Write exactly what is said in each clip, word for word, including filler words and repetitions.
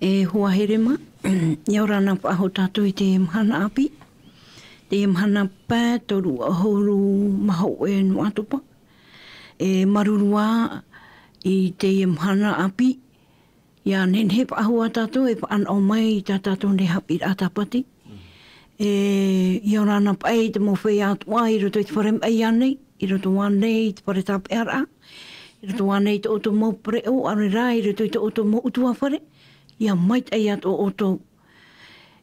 E hoa here mā, ʻia ora na faʻahou tātou i te mahana ʻāpī, te mahana pae toru ʻahuru mā hōʻē nō ʻātopa. E māuruuru ā i te mahana ʻāpī, ʻia nehenehe faʻahou ā tātou e fānaʻo mai i tā tātou nei haʻapiʻiraʻa Tāpati. E, ʻia ora na paʻi i te mau feiā atoʻa i roto i te fare maʻi ānei, i roto ānei i te fare tāpeʻaraʻa, i roto ānei i tō ʻoutou mau pereʻoʻo, ʻaore rā, i roto i tō ʻoutou mau ʻutuāfare, ʻia maitaʻi atu ʻoutou.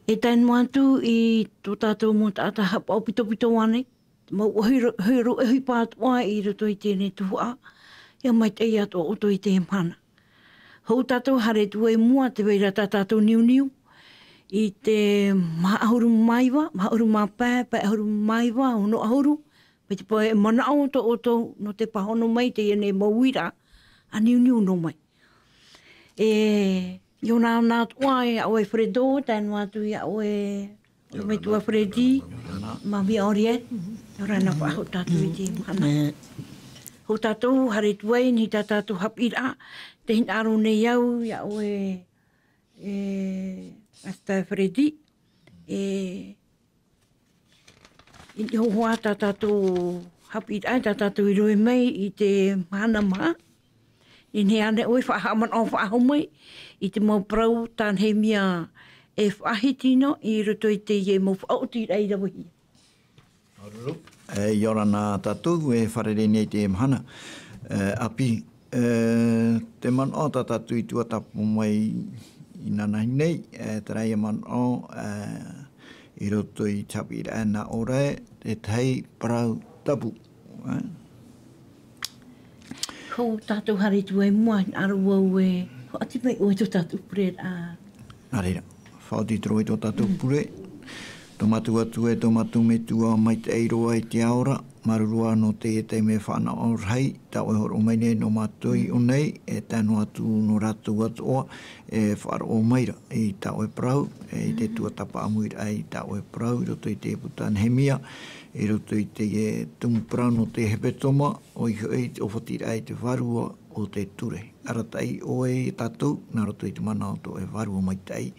E tae noa atu i tō tātou mau taʻata haʻapaʻo pitopito ānei, te mau ʻohi ro-, ʻohi ro-, ʻohipa atoʻa i roto i teie nei tuhaʻa, ʻia maitaʻi atu ʻoutou i teie mahana. Hou tātou haere atu ai i mua, tē vai ra tā tātou niuniu i te maha ʻahuru mā iva, maha ʻahuru mā pae, pae ʻahuru mā iva, ono ʻahuru, mai te peu e manaʻo tō ʻoutou nō te pāhono mai i teie nei mau uiraʻa, ʻa niuniu noa mai. E, ʻia ora na atoʻa iā ʻoe Fredo, tae noa atu iā ʻoe, ʻorometua Freddy, Māmī Oriel, ʻia ora na faʻahou tātou i te mahana. Hou tātou, haere atu ai, nehenehe tā tātou haʻapiʻiraʻa, tē hinaʻaro nei au iā ʻoe, e, Pastor Freddy, e, i niʻa hoʻi tā tātou haʻapiʻiraʻa, tā tātou i rohe mai i te mahana maha. Nehenehe ānei ʻoe e faʻahaʻamanaʻo faʻahou mai i te mau parau tā Nehemia e faʻahiti noa i roto i teie mau faʻaotiraʻa i ravehia. E, ʻia ora na tātou e fārerei nei i te mahana, e, ʻāpī. E, te manaʻo tā tātou i tuatāpapa mai inanahi nei, e, terā ia manaʻo, e, i roto i te haʻapiʻiraʻa nā ʻō ra, e, te tahi parau tapu. E. Hou tātou haere atu ai i mua, hinaʻaro au e faʻaoti mai ʻoe i tō tātou pureraʻa. Nā reira, faʻaoti atu ra i tō tātou pure. Tō mātou Atua e, tō mātou Metua maitaʻi roa i te ao ra, māuruuru ā nō teie taime fānaʻo rahi, tā ʻoe e hōroʻa mai nei nō mātou i ʻō nei, e tae noa atu nō rātou atoʻa e faʻaroʻo mai ra i tā ʻoe parau, e i te tuatāpapa ʻāmuiraʻa i tā ʻoe parau i roto i te puta Nehemia, i roto i te, e, tumu parau nō te hepetoma, ʻoia hoʻi te ʻōfatiraʻa i te vārua o te ture. Arataʻi ʻoe iā tātou, nā roto i te mana o tō ʻoe Vārua Maitaʻi,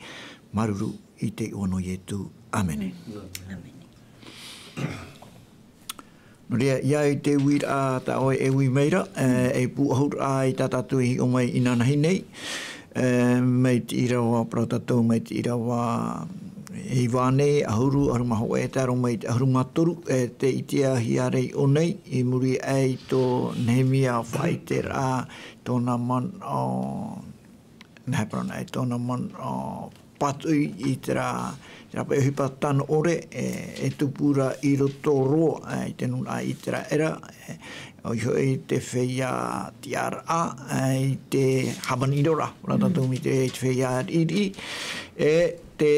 māuruuru i te iʻoa nō Ietu. ʻĀmene. ʻĀmene. Nō reira, ʻia au i te uiraʻa tā ʻoe e ui mai ra, e, e pūʻohu ra i tā tātou e hiʻo mai inanahi nei. E, mai te ʻīrava, parau tātou, mai te ʻīrava e iva ānei, ʻahuru, ʻahuru mā hōʻē, e tae roa mai i te ʻahuru mā toru, e, tē ʻitehia ra i ʻō nei, i muri aʻe i tō Nehemia faʻaʻiteraʻa, tōna manaʻo, nā hea parau nā, e tōna manaʻo pātoʻi i terā, terā paʻi ʻohipa tano ʻore, e, e tupu ra i roto roa, e, i te nūnaʻa ʻĪteraʻera, e, ʻoia hoʻi te feiā tiʻaraʻa, e, i te hāmani roa ra, ʻo rā tātou mai te, te feiā riʻiriʻi, e te,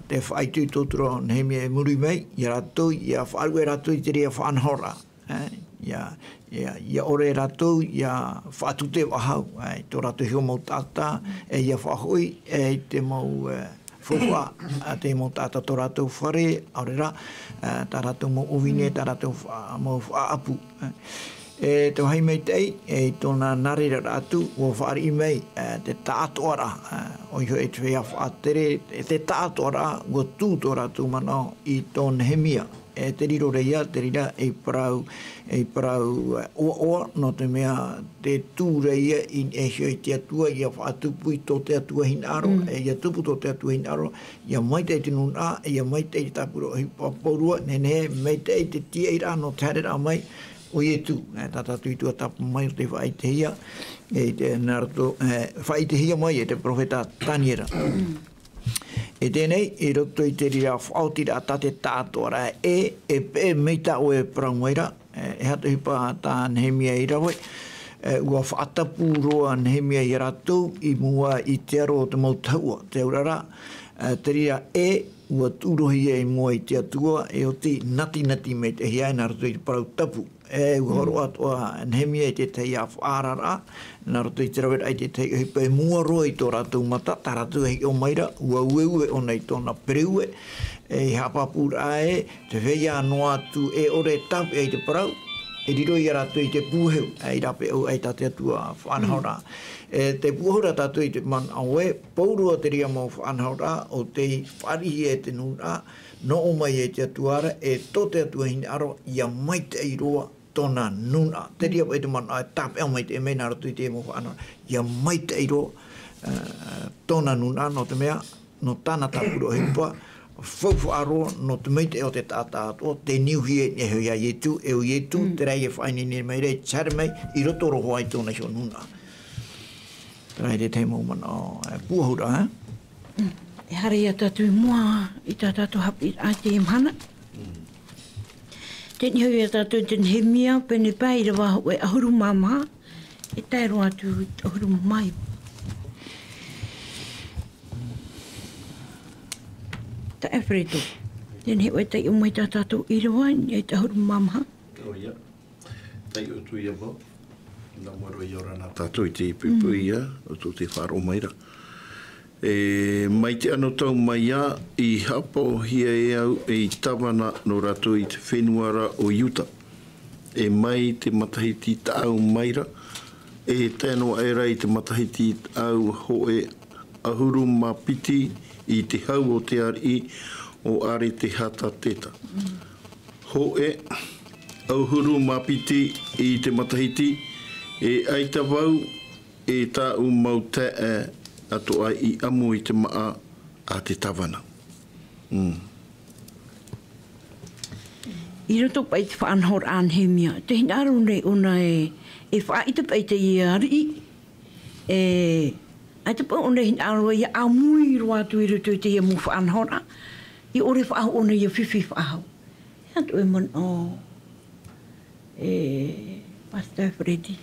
te faʻaitoito atu ra ʻo Nehemia i muri mai, ia rātou, ʻia faʻaruʻe rātou i te reira faʻanahoraʻa. E, ʻia, ʻia, ʻia ʻore rātou, ʻia faʻatute faʻahou, e, i tō rātou iho mau taʻata, e ʻia faʻahoʻi, e, i te mau, e, faufaʻa a te mau taʻata tō rātou fare, ʻaore rā, e, tā rātou mau ʻōvine, tā rātou fa-, mau faʻaʻapu, e. E te vāhi maitaʻi, e, i tōna nā reira ra atu, ʻua fāriʻi mai, e, te taʻatoʻaraʻa, e, ʻoia hoʻi te feiā faʻatere, e te taʻatoʻaraʻa, ʻua tū tō rātou manaʻo i tō Nehemia. E te riro ra ia, te reira ei parau, ei parau, e, ʻoaʻoa, nō te mea tē tū ra ia i, e hia i te Atua, ʻia faʻatupu i tō te Atua hinaʻaro, e ʻia tupu tō te Atua hinaʻaro, ʻia maitaʻi te nūnaʻa, ʻia maitaʻi te tāpura ʻohipa pauroa, nehenehe, maitaʻi te tīaʻiraʻa nō te haereraʻa mai o Ietu, e, tā tātou i tuatāpapa mai ʻo tē faʻaʻitehia, e, te, nā roto, e, faʻaʻitehia mai e te peropheta Taniera. E teie nei, i roto i te reira faʻaotiraʻa tā te taʻatoʻaraʻa e, e peʻe mai tā ʻoe e parau mai ra, e, e aha te ʻohipa tā Nehemia i rave, e, ʻua faʻatapu roa Nehemia ia rātou i mua i te aro o te mau tahuʻa, te auraʻa, e, te reira e, ʻua tuʻu roa ia i mua i te Atua, e oti natinati maitaʻi ia nā roto i te parau tapu. E, ʻua hōroʻa atoʻa Nehemia i te tahi ā faʻaararaʻa, nā roto i te raveraʻa i te tahi ʻohipa i mua roa i tō rātou mata, tā rātou e hiʻo mai ra, ʻua ueue ʻōna i tōna pereue, e, i haʻapāpūraʻa ē, tē vai noa atu e ʻore e tāpeʻa i te parau, E riro ia rātou i te pūheu, e, i rāpae ʻau ai tā te Atua faʻanahoraʻa. E, te pūheu rā tātou i te manaʻo ē, pauroa te reira mau faʻanahoraʻa, ʻo tei fāriʻi e te nūnaʻa, nō ʻō mai e te Atua ra, e tō te Atua hinaʻaro, ʻia maitaʻi roa tōna nūnaʻa. Te reira paʻi te manaʻo e tāpeʻa mai te ʻēmeni nā roto i te mau faʻanahoraʻa, ʻia maitaʻi roa, e, tōna nūnaʻa, nō te mea, nō tāna tāpura ʻohipa, faufaʻa roa, nō te maitaʻi o te taʻata atoʻa, tē niuhia nei iho ia Ietu, e ʻo Ietu, terā ia faʻaineine mai ra, e haere mai, i roto roa hoʻi i tōna iho nūnaʻa. Terā ia te mau manaʻo, e, pūheu ra, e? E haere ia tātou i mua i tā tātou haʻapiʻiraʻa i teie mahana. Tē niʻa ia tātou i te Nehemia, pene pae ʻīrava hōʻē ʻahuru mā maha, e tae roa atu i te ʻahuru mā iva. Taeaʻe Fredo. Tēnei hōʻē taiʻo mai tā tātou ʻīrava, i te ʻahuru mā maha. ʻOia. Taiʻo atu ia vau. Nā mua roa ia ora na tātou i te pupu ia, o tō te faʻaroʻo mai ra. E, mai te anotau mai ā, i haʻapaʻohia e au ei tāvana nō rātou i te fenua ra ʻo Iuta. E mai te matahiti taʻau mai ra, e tae noa aʻe ra i te matahiti taʻau hōʻē ʻahuru mā piti i te hau o te ariʻi ʻo Aretehatateta. Hōʻē ʻahuru mā piti i te matahiti, e ʻaita vau, e tāʻu mau taeaʻe atoʻa i ʻamu i te māʻa a te tāvana. Mm. I roto paʻi i te faʻanahoraʻa a Nehemia, tē hinaʻaro nei ʻōna e, e faʻaʻite paʻi i teie ariʻi, e, ʻaita paʻi ʻōna e hinaʻaro ʻia ʻāmui roa atu i roto i teie mau faʻanahoraʻa, ʻia ʻore faʻahou ʻōna ʻia fifi faʻahou. E aha tō ʻoe manaʻo, e, Pastor Freddy?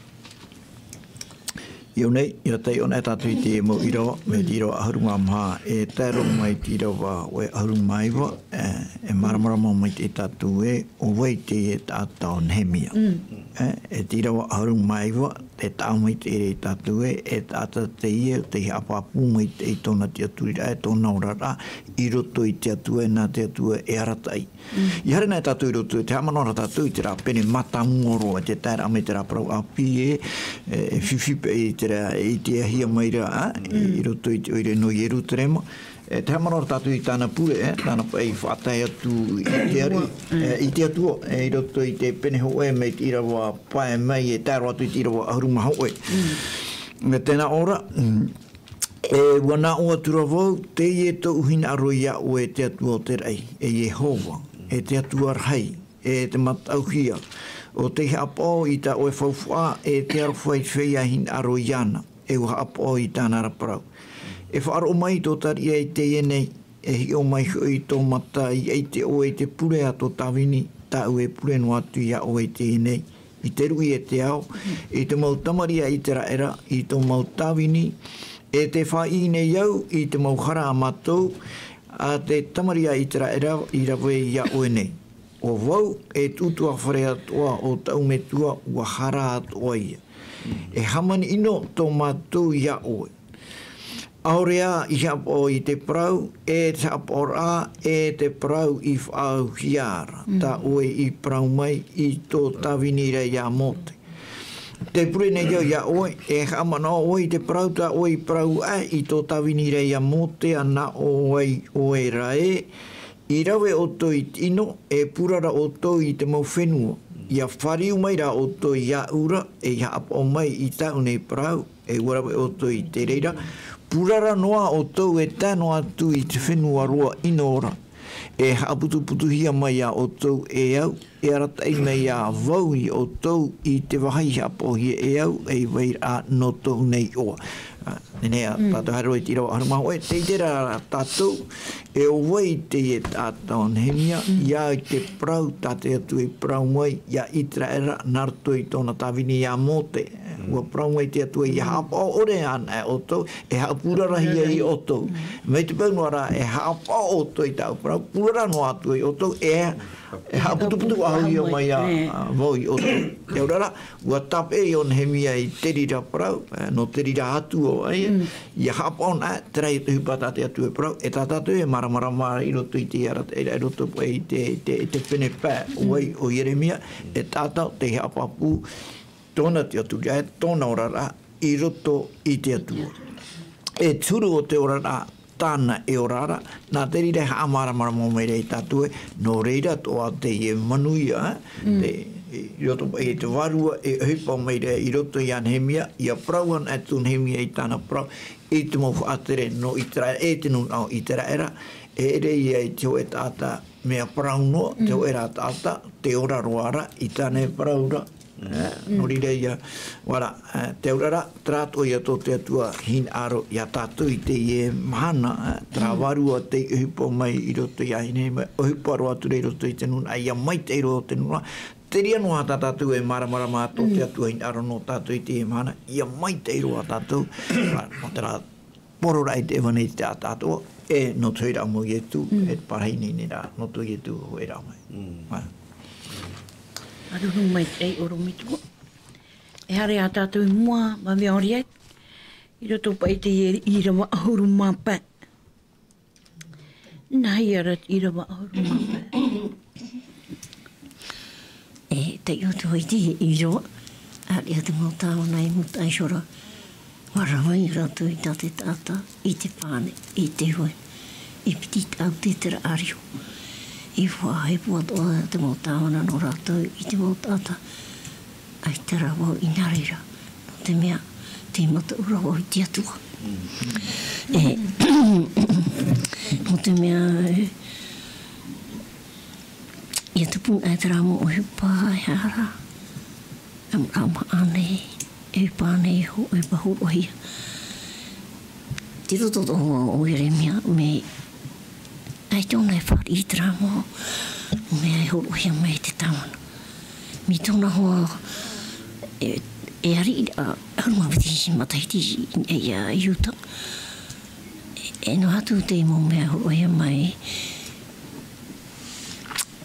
ʻIa ʻō nei, ʻia taiʻo anaʻe tātou i te mau ʻīrava, mai te ʻīrava ʻahuru mā maha, e tae roa mai te ʻīrava hōʻē ʻahuru mā iva, e, e māramarama mai tātou ē, ʻo vai teie taʻata ʻo Nehemia. Mm. E, e te ʻīrava ʻahuru mā iva, tē taʻa mai te reira ia tātou ē, e taʻata teie, tei haʻapāpū mai i tōna tiʻaturiraʻa, e tōna oraraʻa, i roto i te Atua, e nā te Atua e arataʻi. Mm. ʻIa haere anaʻe tātou i roto, tē haʻamanaʻo ra tātou i terā pene mātāmua roa, tē tae ra mai terā parau ʻāpī ē, e, e fifi paʻi i terā, e ʻitehia mai ra, ā, i, mm, i roto i te ʻoire nō Ierutarema. E, tē haʻamanaʻo ra tātou i tāna pure, e, tāna paʻi faʻatae atu i te ariʻi, mm, e, i te Atua, e, i roto i te pene hōʻē mai te ʻīrava pae mai, e tae roa atu i te ʻīrava ʻahuru mā hōʻē. Mm. E tē nā ʻō ra, mm, E, ʻua nā ʻō atu ra vau, teie tōʻu hinaʻaro iā ʻoe, e te Atua o te raʻi, e Iehova, e te Atua rahi, e te mataʻuhia, ʻo tei haʻapaʻo i tā ʻoe faufaʻa, e te aroha i te feiā e hinaʻaro iāna, e ʻua haʻapaʻo i tāna ra parau. E faʻaroʻo mai tō Tariʻa i teie nei, e hiʻo mai hoʻi tō mata ʻia ʻite ʻoe i te pure a tō Tāvini, tāʻu e pure noa atu iā ʻoe i teie nei, i te ruʻi e te ao, i te mau tamariʻi a Iteraera, i tō mau tāvini, e tē faʻaʻī nei au i te mau hara a mātou, a te tamariʻi a Iteraera i rave iā ʻoe nei. ʻO vau, e tūtuafare atoʻa o taʻu metua, ʻua hara atoʻa ia. E hāmani ʻino tō mātou iā ʻoe. ʻAore ā i haʻapaʻo i te parau, e te haʻapaʻoraʻa, e te parau i faʻaauhia ra, mm, tā ʻoe i parau mai i tō Tāvini ra iā Mōte. Tē pure nei au iā ʻoe, e haʻamanaʻo ʻoe i te parau tā ʻoe i parau aʻe i tō Tāvini ra iā Mōte, ʻa nā ʻō ai ʻoe ra ē, i rave ʻoutou i te ʻino, e purara ʻoutou i te mau fenua. ʻIa fāriu mai rā ʻoutou iāʻu ra, e ʻia haʻapaʻo mai i tāʻu nei parau, e ʻua rave ʻoutou i te reira. Purara noa ʻoutou e tae noa atu i te fenua roa ʻino ra. E haʻaputuputuhia mai iā ʻoutou e au, e arataʻi mai iā vau iā ʻoutou i te vāhi i haʻapaʻohia e au, ei vairaʻa nō tōʻu nei iʻoa. Ā, nehenehe ā, mm, tātou haere roa i te ʻīrava ʻahuru mā hōʻē, tē ʻite ra tātou, e ʻo vai teie taʻata ʻo Nehemia, mm, ʻia ʻite i te parau tā te Atua i parau mai iā Iteraera, nā roto i tōna tāvini iā Mōte. Mm. ʻUa parau mai te Atua, ʻia haʻapaʻo ʻore anaʻe ʻoutou, e haʻapurarahia ia ʻoutou. Mai te peu noa ra, e haʻapaʻo ʻoutou i tāʻu parau, purara noa atu ia ʻoutou, e, e haʻaputuputuʻahia mai ā, ā, vau ia ʻoutou. Te auraʻa ra, ʻua tāpeʻa ʻo Nehemia i te reira parau, ā, nō te reira atu ʻo ia, ʻia haʻapaʻo anaʻe, terā ia te ʻohipa tā te Atua e parau, e tā tātou e māramarama i roto i te arataʻiraʻa, i roto paʻi i te, i te, i te pene pae, ʻo vai, ʻo Ieremia, e taʻata tei haʻapāpū, tōna tiʻaturiraʻa, tōna oraraʻa, i roto i te Atua. E te huru o te oraraʻa, tāna e ora ra, nā te reira e haʻamāramarama mai ra ia tātou ē, nō reira atoʻa teie manuia, ā, te, i roto paʻi i te vārua e ʻohipa mai ra i roto ia Nehemia, ʻia parau anaʻe atu Nehemia i tāna parau, i te mau faʻatere nō Iteraera, e te nūnaʻa o Iteraera, e ʻere ia i te hōʻē taʻata mea parau noa, te hōʻē rā taʻata, tē ora roa ra, i tāna e parau ra. Ā, nō reira ia, ʻua ra, ā, te auraʻa ra, terā atoʻa ia tō te Atua hinaʻaro ia tātou i teie mahana, ā, terā vārua tei ʻohipa mai i roto ia Nehemia, ʻohipa roa atu ra i roto i te nūnaʻa, ʻia maitaʻi roa te nūnaʻa, te reira noa tā tātou e māramarama tō te Atua hinaʻaro nō tātou i teie mahana, ʻia maitaʻi roa tātou, ā, nō terā poroʻraʻa i te ʻeva nei te taʻata atoʻa, e nō te hoeraʻa mau o Ietu, e te parahi nei nei rā, nō tō Ietu hoeraʻa mai. Ā. Māuruuru maitaʻi ʻorometua. E haere ā tātou i mua, Mami Oriet, i roto paʻi i te ʻīrava ʻahuru mā pae. Nāhea rā te ʻīrava ʻahuru mā pae? E taiʻo atu ai te ʻīrava, ʻāreʻa te mau tāvana i mūtaʻa iho ra. ʻUa rave rātou i tā te taʻata, i te pane, i te hoe, i piti taʻu te tera ʻārio. I faʻahepo atoʻa te mau tāvana nō rātou i te mau taʻata. ʻAita rā vau i nā reira, nō te mea, tei mataʻu ra vau i te Atua. E, nō te mea, e, ʻia tupu anaʻe terā mau ʻohipa, e aha rā, e mau māʻa nei, e ʻohipa nei, hō-, ʻohipa hōroʻahia. Tei roto atoʻa o Ieremia, mea, ʻaita ʻōna e fāriʻi i terā mau mea e hōroʻahia mai e te tāvana. Mai tōna hoa, e, e ariʻiraʻa, ʻahuru mā piti matahiti i, i, i Iuta. E, e noa atu te mau mea e hōroʻahia mai,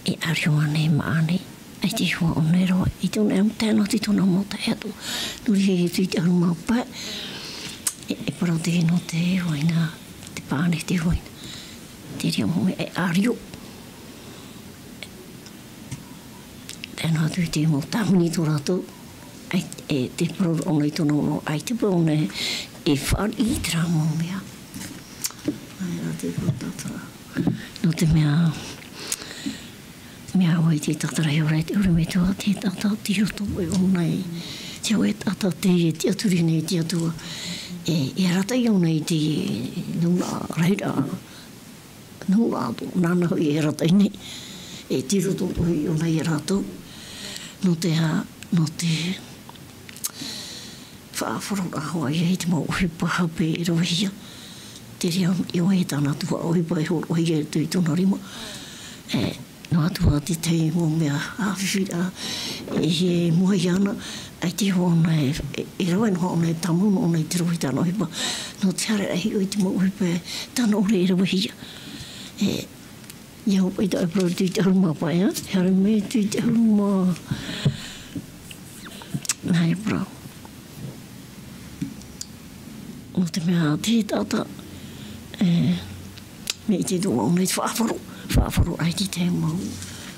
e ʻārio ānei, māʻa nei, ʻaita e hoa ʻōna e rave, i tōna, e tae noa atu i tōna mau taeaʻe atoʻa. Nō reira, i te ʻahuru mā pae, e, e parau teie nō te huaina, te pane, te huaina. Te reira mau mea, e ʻārio. Tae noa atu i te mau tāvini tō rātou. ʻAi, e te parau ʻōna i tōna mau, ʻaita paʻi ʻōna e fāriʻi i terā mau mea. ʻAi, ā, te parau tātou. Nō te mea, mea ʻoe te taʻata rahi ora, e te ʻorometua, te taʻata tei roto ʻōna i te hōʻē taʻata tei tiʻaturi nei i te Atua. E, e arataʻi ʻōna i te nūnaʻa rahiraʻa. Nō rātou, nāna hoʻi e arataʻi nei, e tei roto hoʻi ʻōna ia rātou. Nō te aha, nō te faʻaroʻo hoʻi ia i te mau ʻohipa hape e ravehia. Te reira ʻoia e tāna atu ʻohipa e hōroʻahia i tōna rima. E, noa atu ā te tahi mau mea āfifi ra, e hia e moʻe ana, ʻaita e hoa ʻōna e, e, e rave noa ʻōna e tāmau noa ʻōna i te rave i tāna ʻohipa. Nō te haere rahi ʻoe i te mau ʻohipa e tāna ʻore e ravehia. E, ʻia hoʻi tā e parau i te ʻahuru mā pae, ā? E haere mai i te ʻahuru mā, nā e parau. Nō te mea te taʻata, e, mea ʻite atoʻa ʻōna i te faʻaroʻo, faʻaroʻo ai te tahi mau.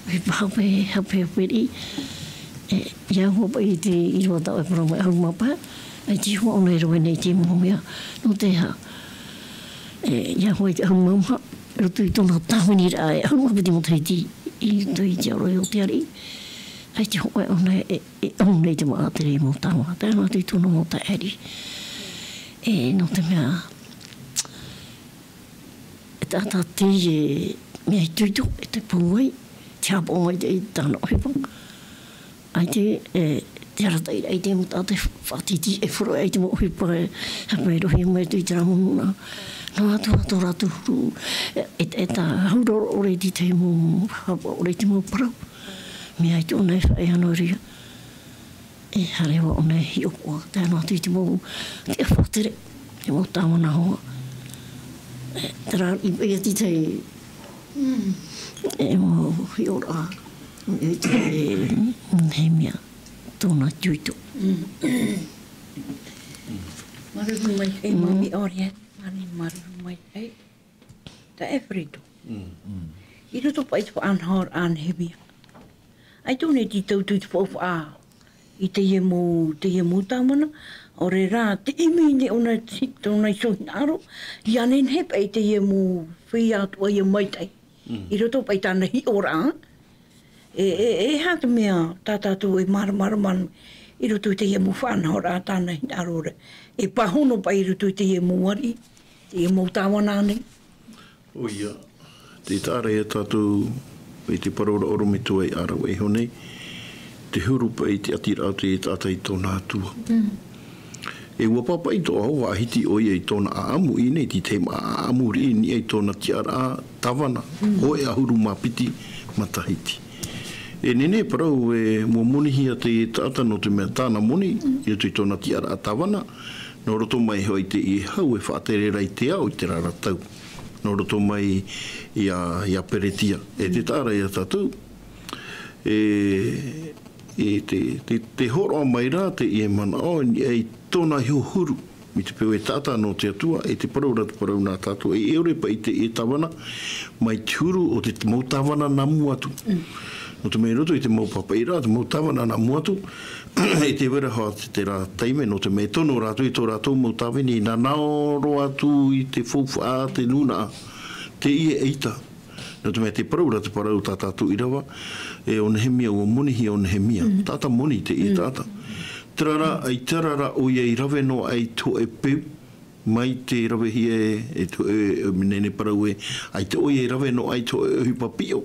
E hape, hape, hape riʻi. E, ʻia hoʻi paʻi i te ʻīrava tā e parau mai ʻahuru mā pae. ʻAita e hoa ʻōna e rave nei i te mau mea. Nō te aha, e, ʻia hoʻi i te ʻahuru mā maha, i roto i tōna tāviniraʻa e ʻahuru mā piti matahiti i roto i te aroha o te ariʻi. ʻAita e hoa ʻōna e, e, ʻōna i te māʻa i te reira mau tāvana. Tae noa atu i tōna mau taeaʻe. E, nō te mea, e taʻata teie mea itoito, e te pūai, te haʻapaʻo mai i tāna ʻohipa. ʻAita, e, te arataʻiraʻa i te mau taʻata e faʻatītī, e hōroʻa i te mau ʻohipa, e, hape e ravehia mai i terā mau nūnaʻa. Noa atu ā tō rātou huru, e, e, e taʻata huru ʻore i te tahi mau, haʻapaʻo ʻore i te mau parau. Mea ʻaita ʻōna e faʻaea noa i reira. E haere ʻōna e hiʻopoʻa, tae noa atu i te mau, te faʻatere, te mau tāvana hoa. E, terā i paʻi atu i te, e mau hiʻoraʻa, e te, Nehemia, tōna itoito. Māuruuru maitaʻi, Mami Oriet, māuruuru maitaʻi. Taeaʻe Fredo. I roto paʻi i te faʻanahoraʻa a Nehemia. ʻAita ʻōna i tītau atu i te faufaʻa i teie mau, teie mau tāvana, ʻaore rā, tē ʻimi nei ʻōna i te, tōna iho hinaʻaro, ʻia nehenehe paʻi teie mau feiā atoʻa ʻia maitaʻi. I roto paʻi i tāna hiʻoraʻa, e, e, e aha te mea tā tātou e māramarama ana i roto i teie mau faʻanahoraʻa a tāna hinaʻaro ra. E pāhono paʻi i roto i teie mau ariʻi, teie mau tāvana nei. ʻOia, tē taʻa ra ia tātou, i te parau ra ʻorometua i ʻāraʻuaʻiho nei, te huru paʻi i te ʻatiraʻa o te taʻata i tōna Atua. E ʻua pāpaʻi atoʻa hoʻi, ʻua hiti ʻoia i tōna ʻaʻamu, ʻī nei, te tahi ʻaʻamu riʻi i niʻa i tōna tiʻaraʻa tāvana, hōʻē ʻahuru mā piti matahiti. E nehenehe e parau ē, ʻua monihia te taʻata nō te mea tāna moni, i roto i tōna tiʻaraʻa tāvana, nō roto mai hoʻi i teie hau e faʻatere ra i te ao i terā ra tau. Nō roto mai ia, ia Peretia. E tē taʻa ra ia tātou, e, e te, te, te hōroʻa mai ra teie manaʻo i niʻa i tōna iho huru, mai te peu e taʻata nō te Atua, e te parau ra te parau nā tātou, e, e ʻore paʻi teie tāvana, mai te huru o te mau tāvana nā mua atu. Nō te mea i roto i te mau pāpaʻiraʻa, te mau tāvana nā mua atu, e tē vai ra hoʻi te, terā taime, nō te mea e tono rātou i tō rātou mau tāvini, nā, nā roto atu i te faufaʻa a te nūnaʻa, teie ʻaita. Nō te mea tē parau ra te parau tā tātou ʻīrava, e ʻo Nehemia, ʻua monihia ʻo Nehemia. Taʻata moni teie taʻata. Terā rā, ʻaita rā ʻoia i rave noa aʻe i te hōʻē peu, mai te ravehia e, e te hōʻē, e, nehenehe e parau ē, ʻaita ʻoia i rave noa aʻe i te hōʻē ʻohipa piʻo,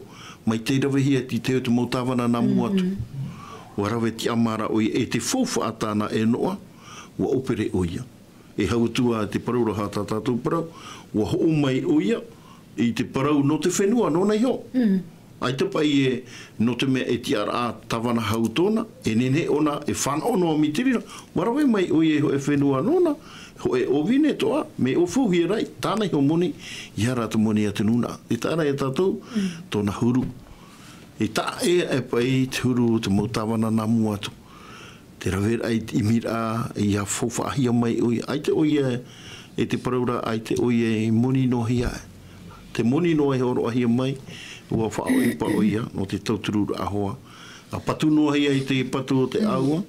mai te ravehia i te, te mau tāvana nā mua atu. ʻUa rave tiʻamā ra ʻoia, e te faufaʻa tāna e noaʻa, ʻua ʻōpere ʻoia. E hau atu ā te parau ra hoʻi tā tātou parau, ʻua hoʻo mai ʻoia i te parau nō te fenua nōna iho. ʻAita paʻi ē, nō te mea e tiʻaraʻa tāvana hau tōna, e nehenehe ʻōna e fānaʻo noa mai te reira, ʻua rave mai ʻoia i hōʻē fenua nōna, hōʻē ʻōvine atoʻa, mea ʻōfauhia ra, tāna iho moni, ʻeiaha rā te moni a te nūnaʻa. Tē taʻa ra ia tātou, tōna huru. E taʻa ʻē aʻe paʻi te huru o te mau tāvana nā mua atu. Te raveraʻa i te ʻimiraʻa, ʻia faufaʻahia mai ʻoia. ʻAita ʻoia, e te parau ra, ʻaita ʻoia i moni noa hia. Te moni noa e hōroʻahia mai, ʻua faʻaʻohipa ʻoia, nō te tautururaʻa hoʻi. ʻA patu noa hia i te patu o te ʻāua,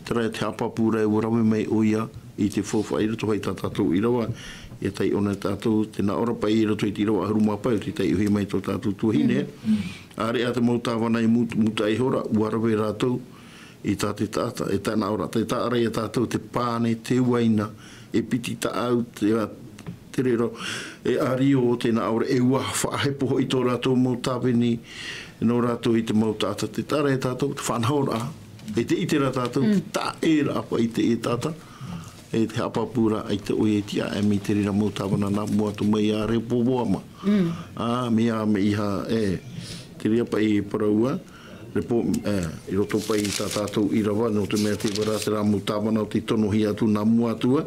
terā te haʻapāpūraʻa ʻua rave mai ʻoia i te faufaʻa i roto hoʻi tā tātou ʻīrava, ʻia taiʻo na tātou, tē nā ʻō ra paʻi i roto i te ʻīrava ʻahuru mā pae, ʻo tē taiʻohia mai tō tātou tuahine. ʻĀreʻa te mau tāvana i mū-, mūtaʻa iho ra, ʻua rave rātou, i tā te taʻata, e tē nā ʻō ra, tē taʻa ra ia tātou te pane, te uaina, e piti taʻau, te, te rero, e ʻārio, tē nā ʻō ra, e ʻua faʻahepo hoʻi tō rātou mau tāvini, nō rātou i te mau taʻata, tē taʻa ra ia tātou, te faʻanahoraʻa, e tē ʻite ra tātou, te taʻa ʻē ra paʻi teie taʻata, e te haʻapāpūraʻa, ʻaita ʻoia e tiʻa aʻe mai te reira mau tāvana nā mua atu mai iā Rehoboama. Ā, mea, mea ʻeiaha, e, te reira paʻi e parau ā, Repo-, e, i roto paʻi i tā tātou ʻīrava, nō te mea tē vai ra terā mau tāvana ʻo tē tonohia atu nā mua atu ā,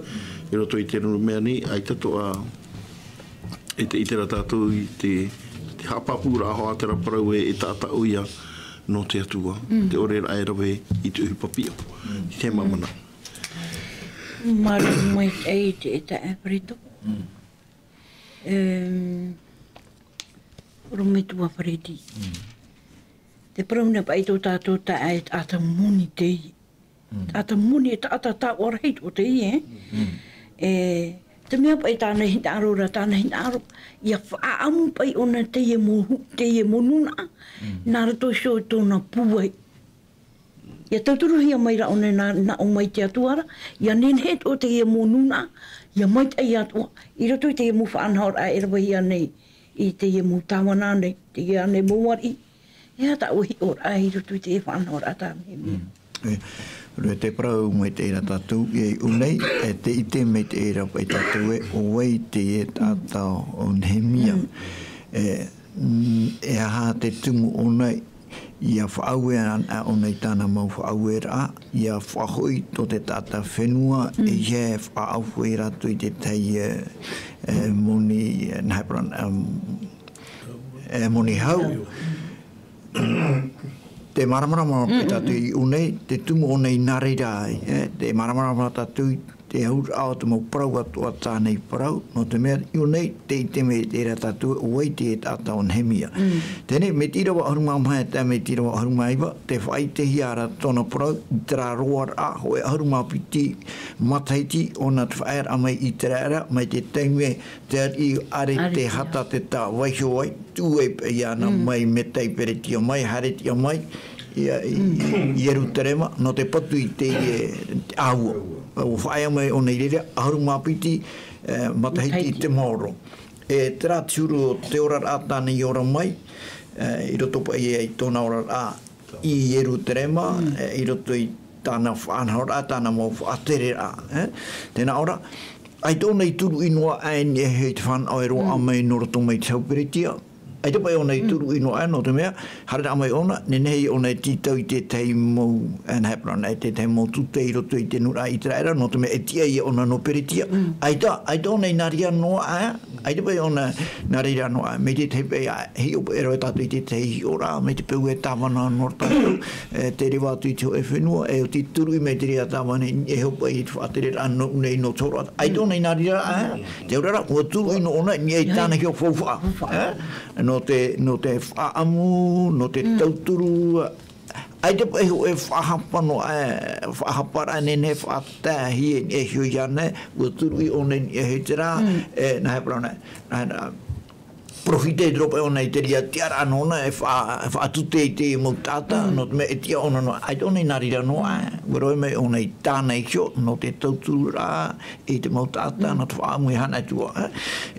i roto i te ruru mea nei, ʻaita atoʻa, e tē ʻite ra tātou i te, te haʻapāpūraʻa hoʻi a terā parau ē, e taʻata ʻoia nō te Atua, te ʻoreraʻa e rave i te ʻohipa piʻo, i te mau manaʻo. Māuruuru maitaʻi te, e taeaʻe Fredo. Em, ʻorometua Freddy. Te parau nei paʻi tō tātou taeaʻe, e taʻata moni teie. Taʻata moni, e taʻata taoʻa rahi atoʻa teie, e. E, te mea paʻi tāna hinaʻaro ra, tāna hinaʻaro, ʻia faʻaʻamu paʻi ʻōna teie mau hu-, teie mau nūnaʻa, nā roto iho i tōna pūai. ʻIa tauturuhia mai ra ʻōna nā, nā ʻō mai te Atua ra, ʻia nehenehe atoʻa teie mau nūnaʻa, ʻia maitaʻi atoʻa, i roto i teie mau faʻanahoraʻa e ravehia nei, i teie mau tāvana nei, teie nei mau ariʻi. E aha tāʻu hiʻoraʻa i roto i teie faʻanahoraʻa tā Nehemia. E, ʻoia te parau maitaʻi ra tātou, e, i ʻō nei, e tē ʻite maitaʻi ra paʻi tātou ē, ʻo vai teie taʻata ʻo Nehemia. E, mm, e aha te tumu ʻōna ʻIa faʻaue anaʻe ʻōna i tāna mau faʻaueraʻa, ʻia faʻahoʻi tō te taʻata fenua, e ʻia faʻaʻau foʻi rātou i te tahi, e, e, moni, e, nā hea parau, e, e, moni hau. Te māramarama paʻi tātou i ʻō nei, te tumu ʻōna i nā reira ai, e, te māramarama tātou i te auraʻa o te mau parau atoʻa tāna i parau, nō te mea i ʻō nei, tē ʻite mai ra tātou ʻo vai te taʻata ʻo Nehemia. Teie nei, mai te ʻīrava ʻahuru mā maha e tae mai te ʻīrava ʻahuru mā iva, tē faʻaʻitehia ra tōna parau, i terā roaraʻa, hōʻē ʻahuru mā piti matahiti, ʻōna te faʻaearaʻa mai i Iteraera, mai te taime te ariʻi Aretehata te tā vaiho ai, tuʻu ai paʻi iāna mai Metai Peretia mai, Haretia mai, i, i, i Ierutarema, nō te patu i te, e, ʻāua. ʻUa faʻaea mai ʻōna i reira, ʻahuru mā piti, e, matahiti i te maoro. E terā te huru o te oraraʻa tāna i ora mai, e, i roto paʻi i tōna oraraʻa i Ierutarema, e, i roto i tāna faʻanahoraʻa, tāna mau faʻatereraʻa, e. Tē nā ʻō ra, ʻaita ʻōna i turuʻi noa aʻe i niʻa iho i te fānaʻo e roaʻa mai nō roto mai te hau Peretia. ʻAita paʻi ʻōna i turuʻi noa aʻe, nō te mea, haereraʻa mai ʻōna, nehenehe ʻōna e tītau i te tahi mau, e, nā hea parau, e te tahi mau tute i roto i te nūnaʻa Iteraera, nō te mea e tiʻa ia ʻōna nō Peretia. ʻAita, ʻaita ʻōna i nā reira noa aʻe, ʻaita paʻi ʻōna nā reira noa aʻe, mai te tahi paʻi, ʻa, hiʻo paʻi ra tātou i te tahi hiʻoraʻa, mai te peu e tāvana noa ra tātou, e, tē reva atu i te hōʻē fenua, e oti turuʻi mai te reira tāvana, e hoʻi paʻi i te faʻatereraʻa nō ʻō nei nō te hōroʻa. ʻAita ʻōna i nā reira, e, te auraʻa, ʻua turuʻi noa ʻōna i niʻa i tāna hiʻo faufaʻa, e, nō te, nō te faʻaʻamu, nō te tauturu, ʻaita paʻi hōʻē faʻahapa noa, e, faʻahaparaʻa nehenehe faʻatae e niʻa iho iāna, ʻua turuʻi ʻōna i niʻa iho i terā, e, nā hea parau, nā, nā, nā, peropheta i te roaʻa paʻi ʻōna i te reira tiʻaraʻa nōna e faʻa-, e faʻatute i te mau taʻata, nō te mea e tiʻa ʻōna noa, ʻaita ʻōna i nā reira noa, e, ʻua rave mai ʻōna i tāna iho, nō te tautururaʻa i te mau taʻata, nō te faʻaʻamu i haʻana Atua, e.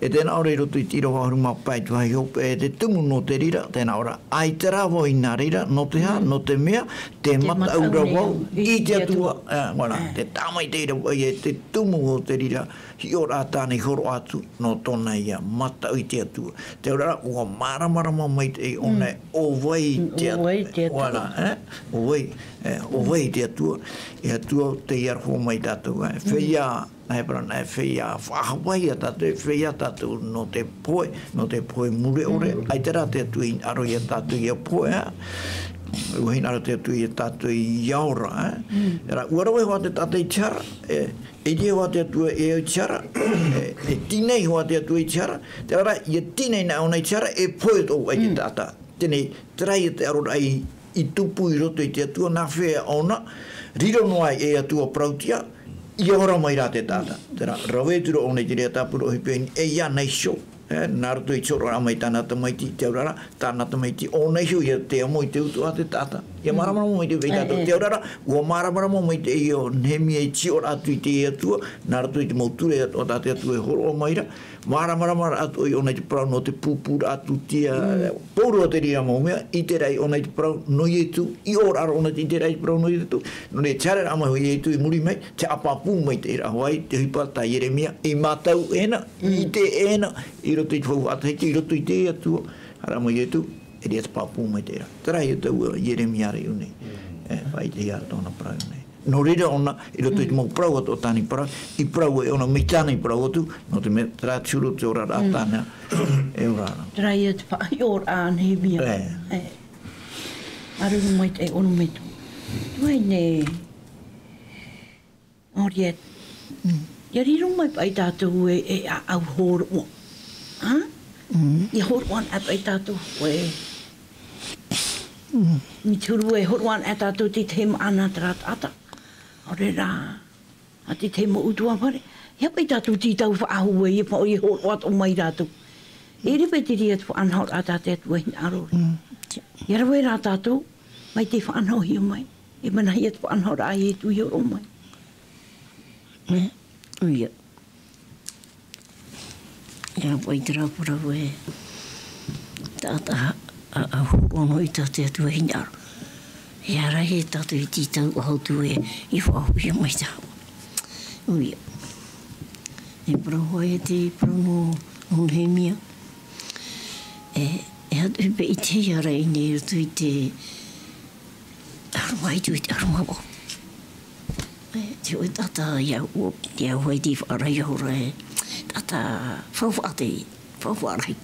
E tē nā ʻō ra i roto i te ʻīrava ʻahuru mā pae i te vāhi hopeʻa, e te tumu nō te reira, tē nā ʻō ra, ʻaita rā vau i nā reira, nō te aha, nō te mea, tē mataʻu ra vau i te Atua, e, voilà, tē tāmaʻitaʻi ra vau, e te tumu o te reira, hiʻoraʻa tāna i hōroʻa atu, nō tōna ïa mataʻu i te Atua. Te auraʻa, ʻua māramarama maitaʻi ʻōna, ʻo vai te Atua. Ō vai te Atua. Voilà, e? ʻO vai, e, ʻo vai te Atua. E Atua tei aroha mai tātou, e. Feiā, nā hea parau, e feiā faʻahapa ia tātou, e feiā tātou nō te pohe, nō te pohe mure ʻore. ʻAita rā te Atua i hinaʻaro ia tātou ʻia pohe, e. ʻUa hinaʻaro te Atua ia tātou ʻia ora, e. Terā, ʻua rave hoʻi te taʻata i te hara, e, e ʻere hoʻi te Atua e au i te hara, e, e tīnai hoʻi te Atua i te hara, terā rā, ʻia tīnai na ʻōna i te hara, e pohe atoʻa ai te taʻata. Teie nei, terā ia te aroraʻa i, i tupu i roto i te Atua, nā hea ʻōna, riro noa ai e Atua parauʻtiʻa, ʻia ora mai rā te taʻata. Terā, rave atu ra ʻōna i te reira tāpura ʻohipa i niʻa iāna iho. E, nā roto i te hōroʻaraʻa mai tāna tamaiti, te auraʻa, tāna tamaiti, ʻōna iho ia te amo i te utuʻa a te taʻata. ʻIa māramarama maitaʻi paʻi tātou, te auraʻa, ʻua māramarama maitaʻi ʻo Nehemia i te hiʻoraʻa atu i te Atua, nā roto i te mau ture atoʻa tā te Atua e hōroʻa mai ra, māramarama atoʻa ʻōna i te parau nō te pūpūraʻa tūtia, pauroa te reira mau mea, ʻiteraʻa ʻōna i te parau nō Ietu, ʻia ora ra ʻōna i te ʻiteraʻa i te parau nō Ietu, nō reira te haereraʻa mai o Ietu i muri mai, te haʻapāpū maitaʻi ra hoʻi, te ʻohipa tā Ieremia, i mātau ʻē na, i ʻite ʻē na, i roto i te faufaʻa tahiti, i roto i te Atua, haere mai Ietu, e ʻere ia te pāpū maitaʻi ra. Terā ia taua Ieremia ra i ʻō nei. E, faʻaʻitehia ra tōna parau i ʻō nei. Nō reira ʻōna, i roto i te mau parau atoʻa tāna i parau, i parau ai ʻōna, mai tāna i parau atu, nō te mea, terā te huru o te oraraʻa tāna, e ora ra. Terā ia te faʻahiʻoraʻa a Nehemia. E. E. ʻAruʻaru maitaʻi ʻōna mai tō. Vai nei. ʻOia, ʻia riro mai paʻi tātou e, e ʻāʻau hōroʻa. Ha? ʻIa hōroʻa anaʻe paʻi tātou e. Mai te huru e hōroʻa anaʻe tātou te tahi maʻana terā taʻata. ʻAore rā, a te tahi mau ʻutuāfare. ʻIa paʻi tātou tītau faʻahou e, ʻia paʻi hōroʻa atoʻa mai rātou. E ʻere paʻi te reira te faʻanahoraʻa tā te Atua e hinaʻaro ra. ʻIa rave rā tātou, mai te faʻanahohia mai. E manahia te faʻanahoraʻa a Ietu i hōroʻa mai. E, ʻoia. ʻIa paʻi terā parau e. Taʻata a, a, ʻāʻau hōroʻa noa i tā te Atua e hinaʻaro. ʻIa rahi tātou i tītau ʻahu atu e, i faʻahouhia mai tāʻu. ʻOia. E parau hoʻi e te parau nō, nō Nehemia. E, e atu i paʻi te hiʻoraʻa i roto i te Tamaiti i te ʻahuru mā vaʻu. E, te hōʻē taʻata i au, i au ai te faʻarai ora e, taʻata faufaʻa te, faufaʻa rahi.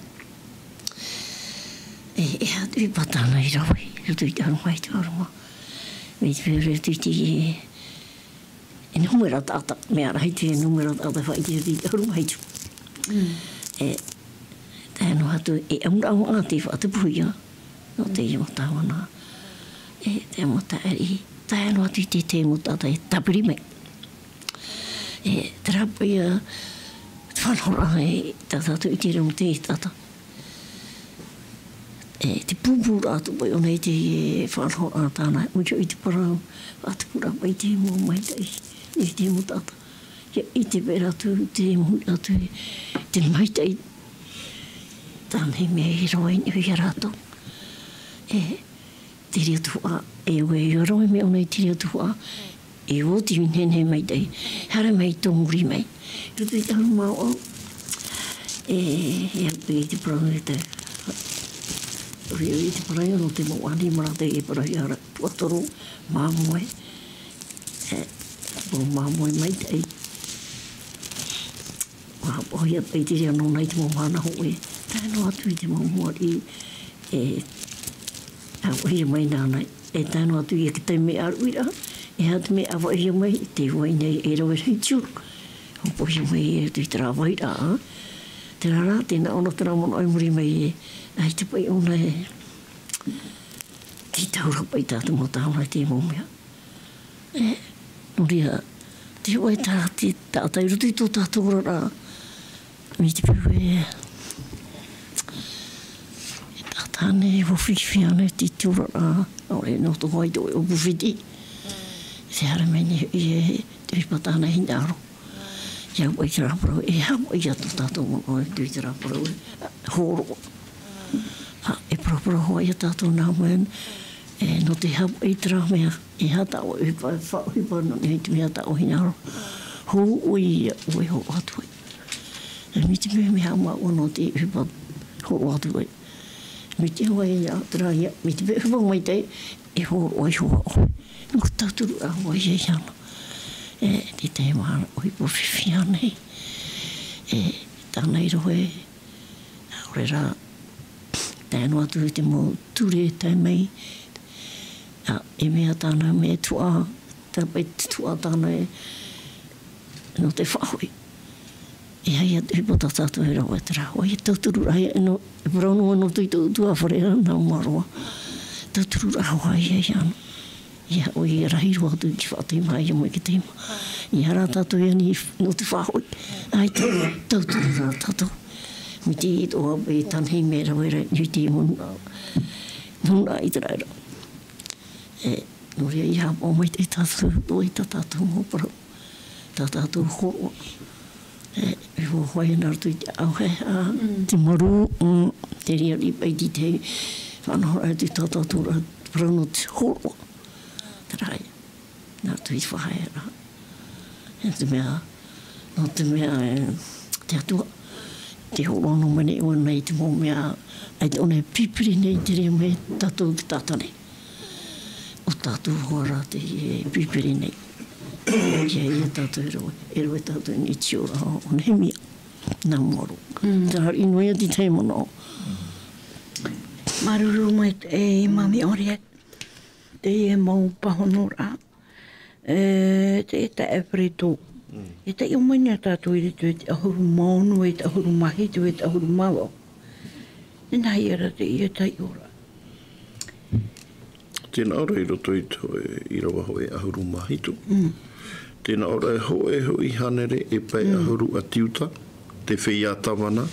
E, e aha te ʻohipa tāna i rave, i roto i te ʻahuru mā, i te ʻahuru mā. Mai te peu ra i te, e, e numera taʻata, mea rahi te numera taʻata faʻaʻite i te ʻahuru mā hitu. Mm. E, tae noa atu, e ʻamu ra ʻamu ā te faʻatupuhia, nō teie mau tāvana. E, te mau taʻari, tae noa atu i te, te mau taʻata e tāpiri mai. E, terā paʻi ïa, te faʻanahoraʻa e, tā tātou i te reo mō te taʻata. E, te pūpūraʻa atu paʻi ʻōna i te, e, faʻanahoraʻa tāna, ʻoia i te parau, faʻatupu ra paʻi te mau maitaʻi, i te mau taʻata. ʻIa ʻite paʻi rātou, te mau atu, te maitaʻi, tāna i mea i rave i niʻa ia rātou. E, te reira atu ā, e ʻoe, e ʻia rave mai ʻōna i te reira atu ā, e oti nehenehe maitaʻi, haere mai tō muri mai. Roto i te ʻahuru mā vaʻu, e, e, e te parau i te, e, e te parau nō te mau ani marata e parau ia ra, puaʻatoro, māmoe, e, mau māmoe maitaʻi. ʻUa haʻapaʻohia paʻi te reira nōna i te mau mahana hōʻē. Tae noa atu i te mau Mōʻari, e, haʻapaʻohia mai nāna, e tae noa atu i te taime ʻāruʻiraʻa, e aha te mea e haʻapaʻohia mai, te huaʻai nei e rave rahi te ʻuru. Haʻapaʻohia mai e roto i terā vairaʻa. Terā rā, tē nā ʻō na terā manaʻo i muri mai e, ʻaita paʻi ʻōna e, tē taura paʻi tātou mau tāvana i te mau mea. E, nō reira, te hōʻē tā, te taʻata i roto i tō tātou oraraʻa, mai te peu e, e taʻata ānei, ʻua fifi ānei te, te oraraʻa, ʻaore nō tō Hawaiʻi, ʻo Pū Whiti. Tē haere mai nei, e, te ʻohipa tāna e hinaʻaro. ʻIa au paʻi terā parau, e aha paʻi ïa tō tātou manaʻo i terā parau, e, hōroʻa. ʻA, e paraparau hoʻi ïa tātou nā mua, e, nō te aha paʻi terā mea, e aha tā ʻoe, e fa-, faʻaʻohipa nō niʻa i te mea tā ʻoe e hinaʻaro. Hōroʻa ïa ʻoe e hōroʻa atu ai. E mai te mea, mea haʻamāuʻa nō te ʻohipa hōroʻa atu ai. Mai te hōʻē ïa, terā ïa, mai te mea ʻohipa maitaʻi, e hōroʻa iho ā ʻoe. Nō te tauturu ra hoʻi ïa iāna. E, te tahi mahana ʻohipa fifi ānei. E, tāna i rohe, ʻaore rā, tae noa atu i te mau ture e tae mai. ʻA, e mea tāna, mea tuhaʻa, terā paʻi te tuhaʻa tāna e, nō te faʻahoʻi. E aha ïa te ʻohipa tā tātou e rave, terā hoʻi, e tauturu ra ïa, nō, e parau noa nō te, tō, tō ʻutuāfare ra, nā Maroa. Tauturu ra hoʻi ïa, ïa, nō. ʻIa, ʻoia rahi roa atu i te faʻateimaha mai ki te tahi mā. ʻIa rā tātou i ani nō te faʻahoʻi. ʻAita, tauturu ra tātou. Mai te itoʻa paʻi tāna i mea rave ra, i te manu, nō nā i te raʻi ra. E, nō reira ʻia haʻapaʻo maitaʻi tātou, ʻoia tā tātou mau parau. Tā tātou hōroʻa. E, e hōhoʻa nā roto i te ʻauhea, te marū, mm, te riʻariʻi paʻi i te faʻanahoraʻa i tā tātou ra, parau nō te hōroʻa. Terā ïa, nā roto i te faʻahoʻiraʻa. E te mea, nō te mea, e, te Atua, tē hōroʻa noa mai nei ʻoia i te mau mea, ʻaita ʻōna e pipiri nei i te reira mai tātou te taʻata nei. ʻO tātou hoʻi rā tē pipiri nei. ʻIa, ʻia tātou e rave, e rave tātou i niʻa i te ora o Nehemia. Nā mua roa. Mm. Terā ïa nō ïa te tahi manaʻo. Māuruuru maitaʻi, e, Mami ʻOriet. Teie mau pāhonoraʻa. E, te, te taeaʻe Pereto. Mm. E taiʻo mai nei tātou i roto i te ʻahuru mā ono, e te ʻahuru mā hitu, e te ʻahuru mā vaʻu. Nāhea rā teie taiʻoraʻa? Tē nā ʻō ra i roto i te hōʻē, ʻīrava hōʻē ʻahuru mā hitu. Mm. Tē nā ʻō ra e hōʻē hoʻi hānere e pae Mm. ʻahuru a Tiuta, te feiā tāvana,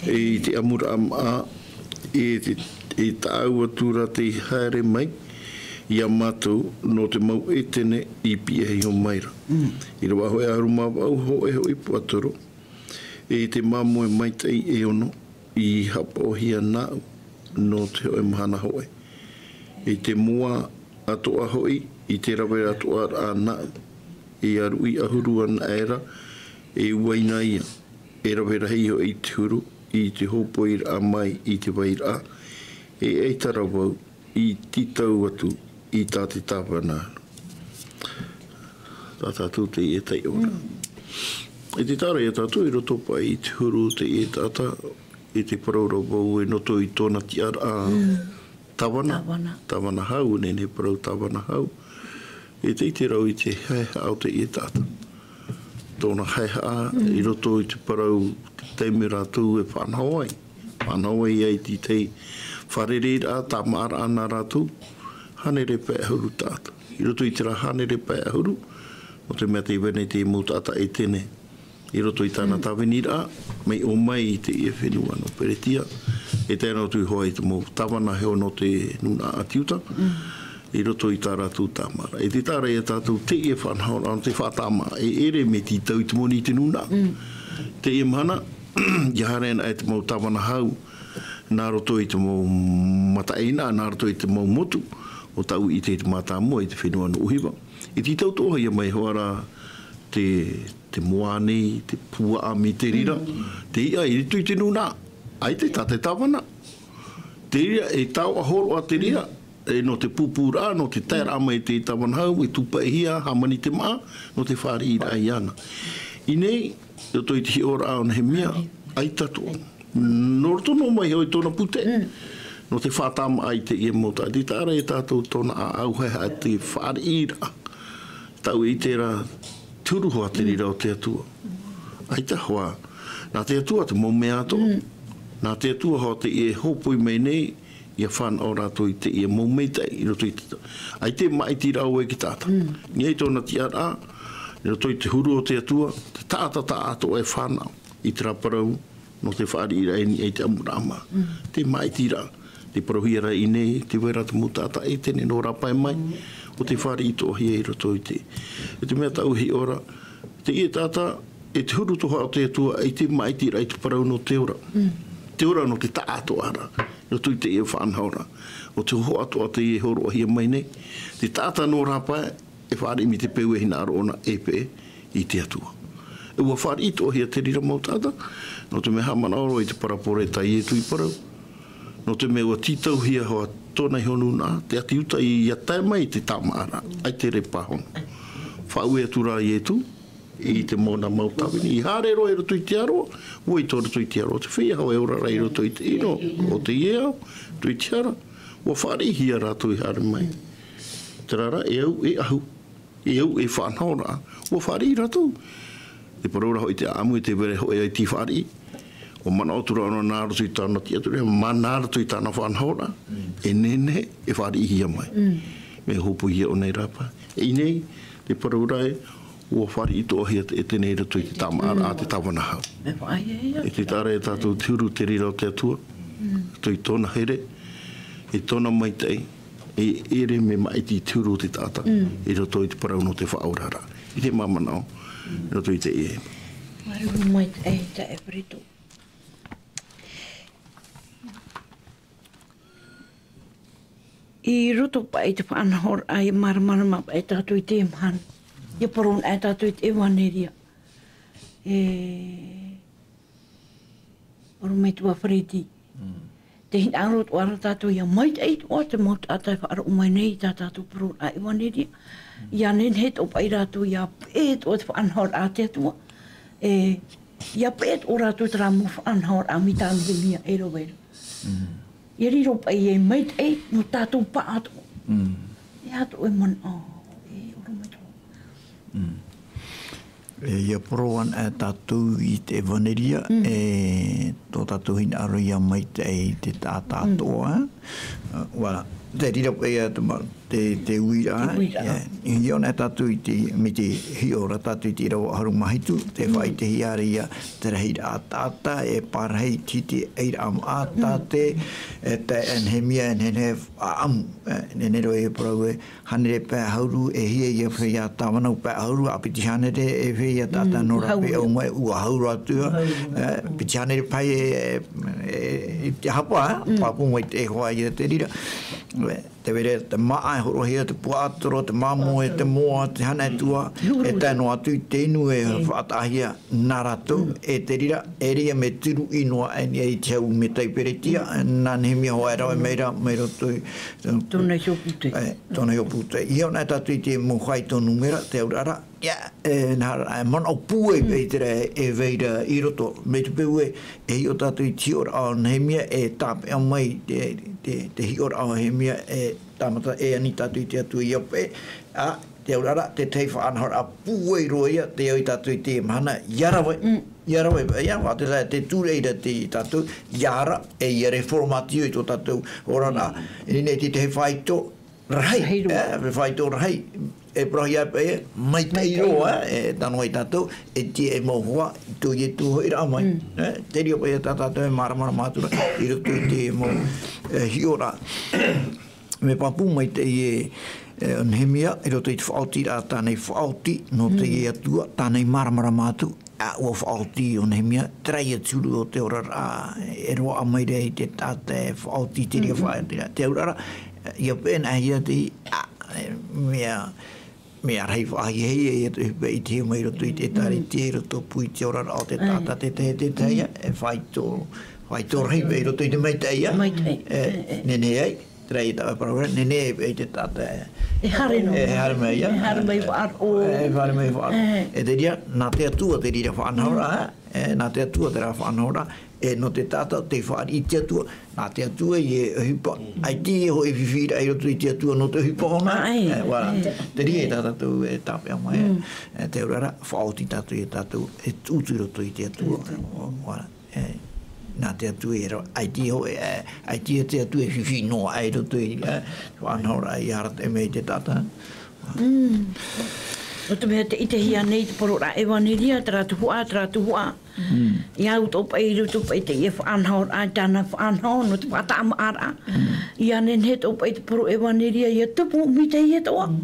e i te ʻamuraʻa māʻa, e te, e tāʻau atura tei haere mai iā mātou nō te mau ʻētene i piʻihia mai ra. Mm. ʻĪrava hōʻē ʻahuru mā vaʻu, hōʻē hoʻi puaʻatoro, e te māmoe maitaʻi e ono i haʻapaʻohia nāʻu nō te hōʻē mahana hōʻē. I te moa atoʻa hoʻi, i te rave atoʻa rā nāʻu, e ʻaruʻi ʻahuru anaʻe ra, e uaina ia, e rave rahi hoʻi te huru, i te hōpoiraʻa mai i te vairaʻa, e ʻaita rā vau i tītau atu i tā te tāvana. Tā tātou teie taiʻoraʻa. E te tāra ia tātou i roto paʻi i te huru teie taʻata, i te parau ra vau e noto i tōna tiʻaraʻa tāvana. Tāvana. Tāvana hau, nei nei parau tāvana hau. E te ʻite rau i te haehaʻa o teie taʻata. Tōna haehaʻa i roto i te parau, te taime rātou e faʻanaho ai. Faʻanaho ai ai te tei fārereiraʻa, tāmāʻaraʻa nā rātou, hānere pae ʻahuru taʻata. I roto i terā hānere pae ʻahuru, nō te mea tei vai nei te mau taʻata Etene. I roto i tāna tāviniraʻa, mai ʻō mai i teie fenua nō Peretia, e tae noa atu iho ā i te mau tāvana heo nō te nūnaʻa ʻĀti Iuta, i roto i tā rātou tāmāʻaraʻa. E te tāra ia tātou teie faʻanahoraʻa nō te faʻatāmā, e ʻere mea tītau i te moni i te nūnaʻa. Teie mahana, ʻia haere ana e te mau tāvana hau, nā roto i te mau mataʻeinaʻa, nā roto i te mau motu, ʻo tāʻu i ʻite i te mātāmua i te fenua nō ʻUhiva. E tītau atoʻahia mai hoʻi rā te, te moa nei, te puaʻa mai te reira, te iʻa i roto i te nūnaʻa. ʻAita tā te tāvana. Te reira, e taoʻa hōroʻa te reira, e nō te pūpūraʻa, nō te taeraʻa mai te tāvana hau, e tūpaʻihia, hāmani te māʻa, nō te fāriʻiraʻa iāna. I nei, i roto i te hiʻoraʻa o Nehemia, ʻaita atoʻa. Nō roto noa mai hoʻi tōna pute, nō te faʻatāmāʻa i teie mau taʻata. Te tāra ia tātou tōna ʻāʻau haehaʻa te fāriʻiraʻa. Tāʻu i ʻite ra, te huru hoʻi te reira o te Atua. ʻAita hoʻi, nā te Atua te mau mea atoʻa. Nā te Atua hoʻi teie e hōpoi mai nei, ʻia fānaʻo rātou i teie mau maitaʻi i roto i te ta-, ʻaita e māʻitiraʻa ʻoe i te taʻata. ʻIa i tōna tiʻaraʻa, i roto i te huru o te Atua, te taʻata taʻatoʻa e fānaʻo i terā parau, nō te fāriʻiraʻa i niʻa i te ʻamuraʻa mā. Te māʻitiraʻa, te parauhia ra i nei, tē vai ra te mau taʻata Etene nō rāpae mai, ʻo tē fāriʻi atoʻahia i roto i te. E te mea tāʻu e hiʻo ra, teie taʻata, e te huru atoʻa o te Atua, ʻaita e māʻitiraʻa i te parau nō te ora. Te ora nō te taʻatoʻaraʻa, i roto i teie faʻanahoraʻa. ʻO te hōhoʻa atoʻa teie e hōroʻahia mai nei, te taʻata nō rāpae, e fāriʻi mai te peu e hinaʻaro ʻōna e peʻe i te Atua. E ʻua fāriʻi atoʻahia te reira mau taʻata, nō te mea haʻamanaʻo roa i te parabole tā Ietu i parau. Nō te mea ʻua tītauhia hoʻi tōna iho nūnaʻa, te ʻĀti Iuta ʻia tae mai i te tāmāʻaraʻa, ʻaita e pāhono. Faʻaue atu rā Ietu, i te mona mau tāvini, i haere roa i roto i te aroā, ʻua ʻite i roto i te aroā, te feiā hoʻi e ora ra i roto i te ʻino, o teie ao, roto i te hara, ʻua fāriʻihia rātou i haere mai. Terā rā, e au, e ʻahu. E au, e faʻanahoraʻa, ʻua fāriʻi rātou. Te parau ra hoʻi te ʻāʻamu e tē vai ra hoʻi e tīfāriʻi. ʻUa manaʻo atu ra ʻōna nā roto i tāna tiʻaturiraʻa, mā nā roto i tāna faʻanahoraʻa, e nehenehe, e fāriʻihia mai. Mea hōpoihia ʻōna i rāpae. E i nei, te parau ra ē, ʻua fāriʻi atoʻahia te Etene i roto i te tāmāʻaraʻa a te tāvana hau. E te tāra ia tātou te huru te reira o te Atua, roto i tōna here, i tōna maitaʻi, e ʻere mea māʻiti te huru o te taʻata, i roto i te parau nō te faʻaoraraʻa. I te māmanaʻo, i roto i te e. Māuruuru maitaʻi, e, taeaʻe Perito. I roto paʻi i te faʻanahoraʻa, ʻia māramarama paʻi tātou i te mahana. ʻIa parau anaʻe tātou i te ʻevaneria. E, ʻorometua Freddy. Te hinaʻaro atoʻa ra tātou ʻia maitaʻi atoʻa te mau taʻata e faʻaroʻo mai nei i tā tātou parau ʻevaneria. ʻIa nehenehe atoʻa paʻi rātou ʻia peʻe atoʻa te faʻanahoraʻa a te Atua. E, ʻia peʻe atoʻa rātou terā mau faʻanahoraʻa mai tā Nehemia e rave ra. ʻIa riro paʻi e maitaʻi nō tātou pāʻatoʻa. E aha tō ʻoe manaʻo, e ʻorometua? E, ʻia parau anaʻe tātou i te ʻevaneria, e tō tātou hinaʻaro ʻia maitaʻi i te taʻata atoʻa, ē? ʻUa, te reira paʻi ia te ma-, te, te uiraʻa, e, ʻia ʻō anaʻe tātou i te, mai te hiʻo ra tātou i te ʻīrava ʻahuru mā hitu, tē faʻaʻitehia ra ia te rahiraʻa taʻata, e pārahi i te hitiʻairaʻa māʻa tā te, e, taeaʻe Nehemia, e nehenehe e ʻaʻamu, e, nehenehe roa e parau e, hānere pae ʻahuru, e hia ia feiā tāvana pae ʻahuru, ā, piti hānere e feiā taʻata nō rāpae ʻaʻau mai, ʻua ʻahuru atu, e, piti hānere paʻi e, e, e, te hapa, pāpū mai te hoʻi ia te reira. Te vai ra te māʻa e hōroʻahia, te puaʻatoro, te māmoe, te moa, te hana e tua, e tae noa atu i te inu e faʻataʻahia nā rātou, e te reira, e reira mea turuʻi noa aʻe nei i te hau mea taiperetia, nā Nehemia hoʻi e rave mai ra, mai roto i tōna hiʻopoʻa. E, tōna hiʻopoʻa. ʻIa ʻō na tātou i te mau faito nūmera, te auraʻa ra, ʻia, e, nā, e, manaʻo pūai paʻi terā e vai ra i roto, mai te peu ē, e hiʻo tātou i te hiʻoraʻa o Nehemia, e tāpeʻa mai te, te, te hiʻoraʻa o Nehemia, e tāmata e ani tātou i te Atua ʻia paʻi, ā, te auraʻa ra, te tahi faʻanahoraʻa pūai roa ïa, tē au ia tātou i teie mahana, ʻia rave, ʻia rave, ʻia, ʻua te, te tū reira te tātou, ʻia ara, e ʻia reformatio i tō tātou oraraʻa, i teie nei te tahi faito, rahi, rahi roa. E, faito rahi, e parauhia paʻi, maitaʻi roa, e, tano ai tātou, e tīaʻi mau hoa, i tō Ietu hoʻiraʻa mai. E, te reira paʻi tā tātou e māramarama atu ra, i roto i te mau, e, hiʻoraʻa. Mea pāpū maitaʻi e, e, Nehemia, i roto i te faʻaotiraʻa tāna i faʻaoti, nō te Atua, tāna i māramarama atu, ā, ʻua faʻaoti ʻo Nehemia, terā ïa te huru o te oraraʻa, e roaʻa mai ra i te taʻata e faʻaoti te reira faʻaotiraʻa. Te auraʻa ra, ʻia paʻi nāhea te, ā, e, mea, mea rahi faʻahiahia ïa te ʻohipa i te hea mai roto i te ʻĒtārētia, i roto pū i te oraraʻa o te taʻata, te tahi, te tahi, e faito, faito rahi paʻi i roto i te maitaʻi, ā. Maitaʻi. E, e, e. Nehenehe ai. Terā ïa taua parau ra, nehenehe e te taʻata. E haere noa. E haere mai ïa. E haere mai faʻaroʻo. E haere mai faʻaroʻo. E. E te reira, nā te Atua te reira faʻanahoraʻa, e, nā te Atua terā faʻanahoraʻa, e, nō te taʻata tei fāriʻi i te Atua, nā te Atua ïa e ʻohipa. ʻAita e hoʻi fifi ra i roto i te Atua nō te ʻohipa ʻōna. ʻAe, e, voilà. Te reira tā tātou e tāpeʻa mai, e, te auraʻa ra, faʻaoti tātou ïa tātou, e tuʻu i roto i te Atua. Voilà. E, nā te Atua e ra, ʻaita hoʻi, e, ʻaita te Atua e fifi noa aʻe i roto i, e, faʻanahoraʻa ʻia arataʻi mai i te taʻata. Mm. ʻO te mea tē ʻitehia nei te poro ra ʻevaneria, terā tuhaʻa, terā tuhaʻa. Mm. ʻIa au atoʻa paʻi i roto paʻi i teie faʻanahoraʻa, tāna faʻanaho, nō te faʻataʻamaʻaraʻa. Mm. ʻIa nehenehe atoʻa paʻi te poro ʻevaneria, ʻia tupu, mai teie atoʻa. Mm.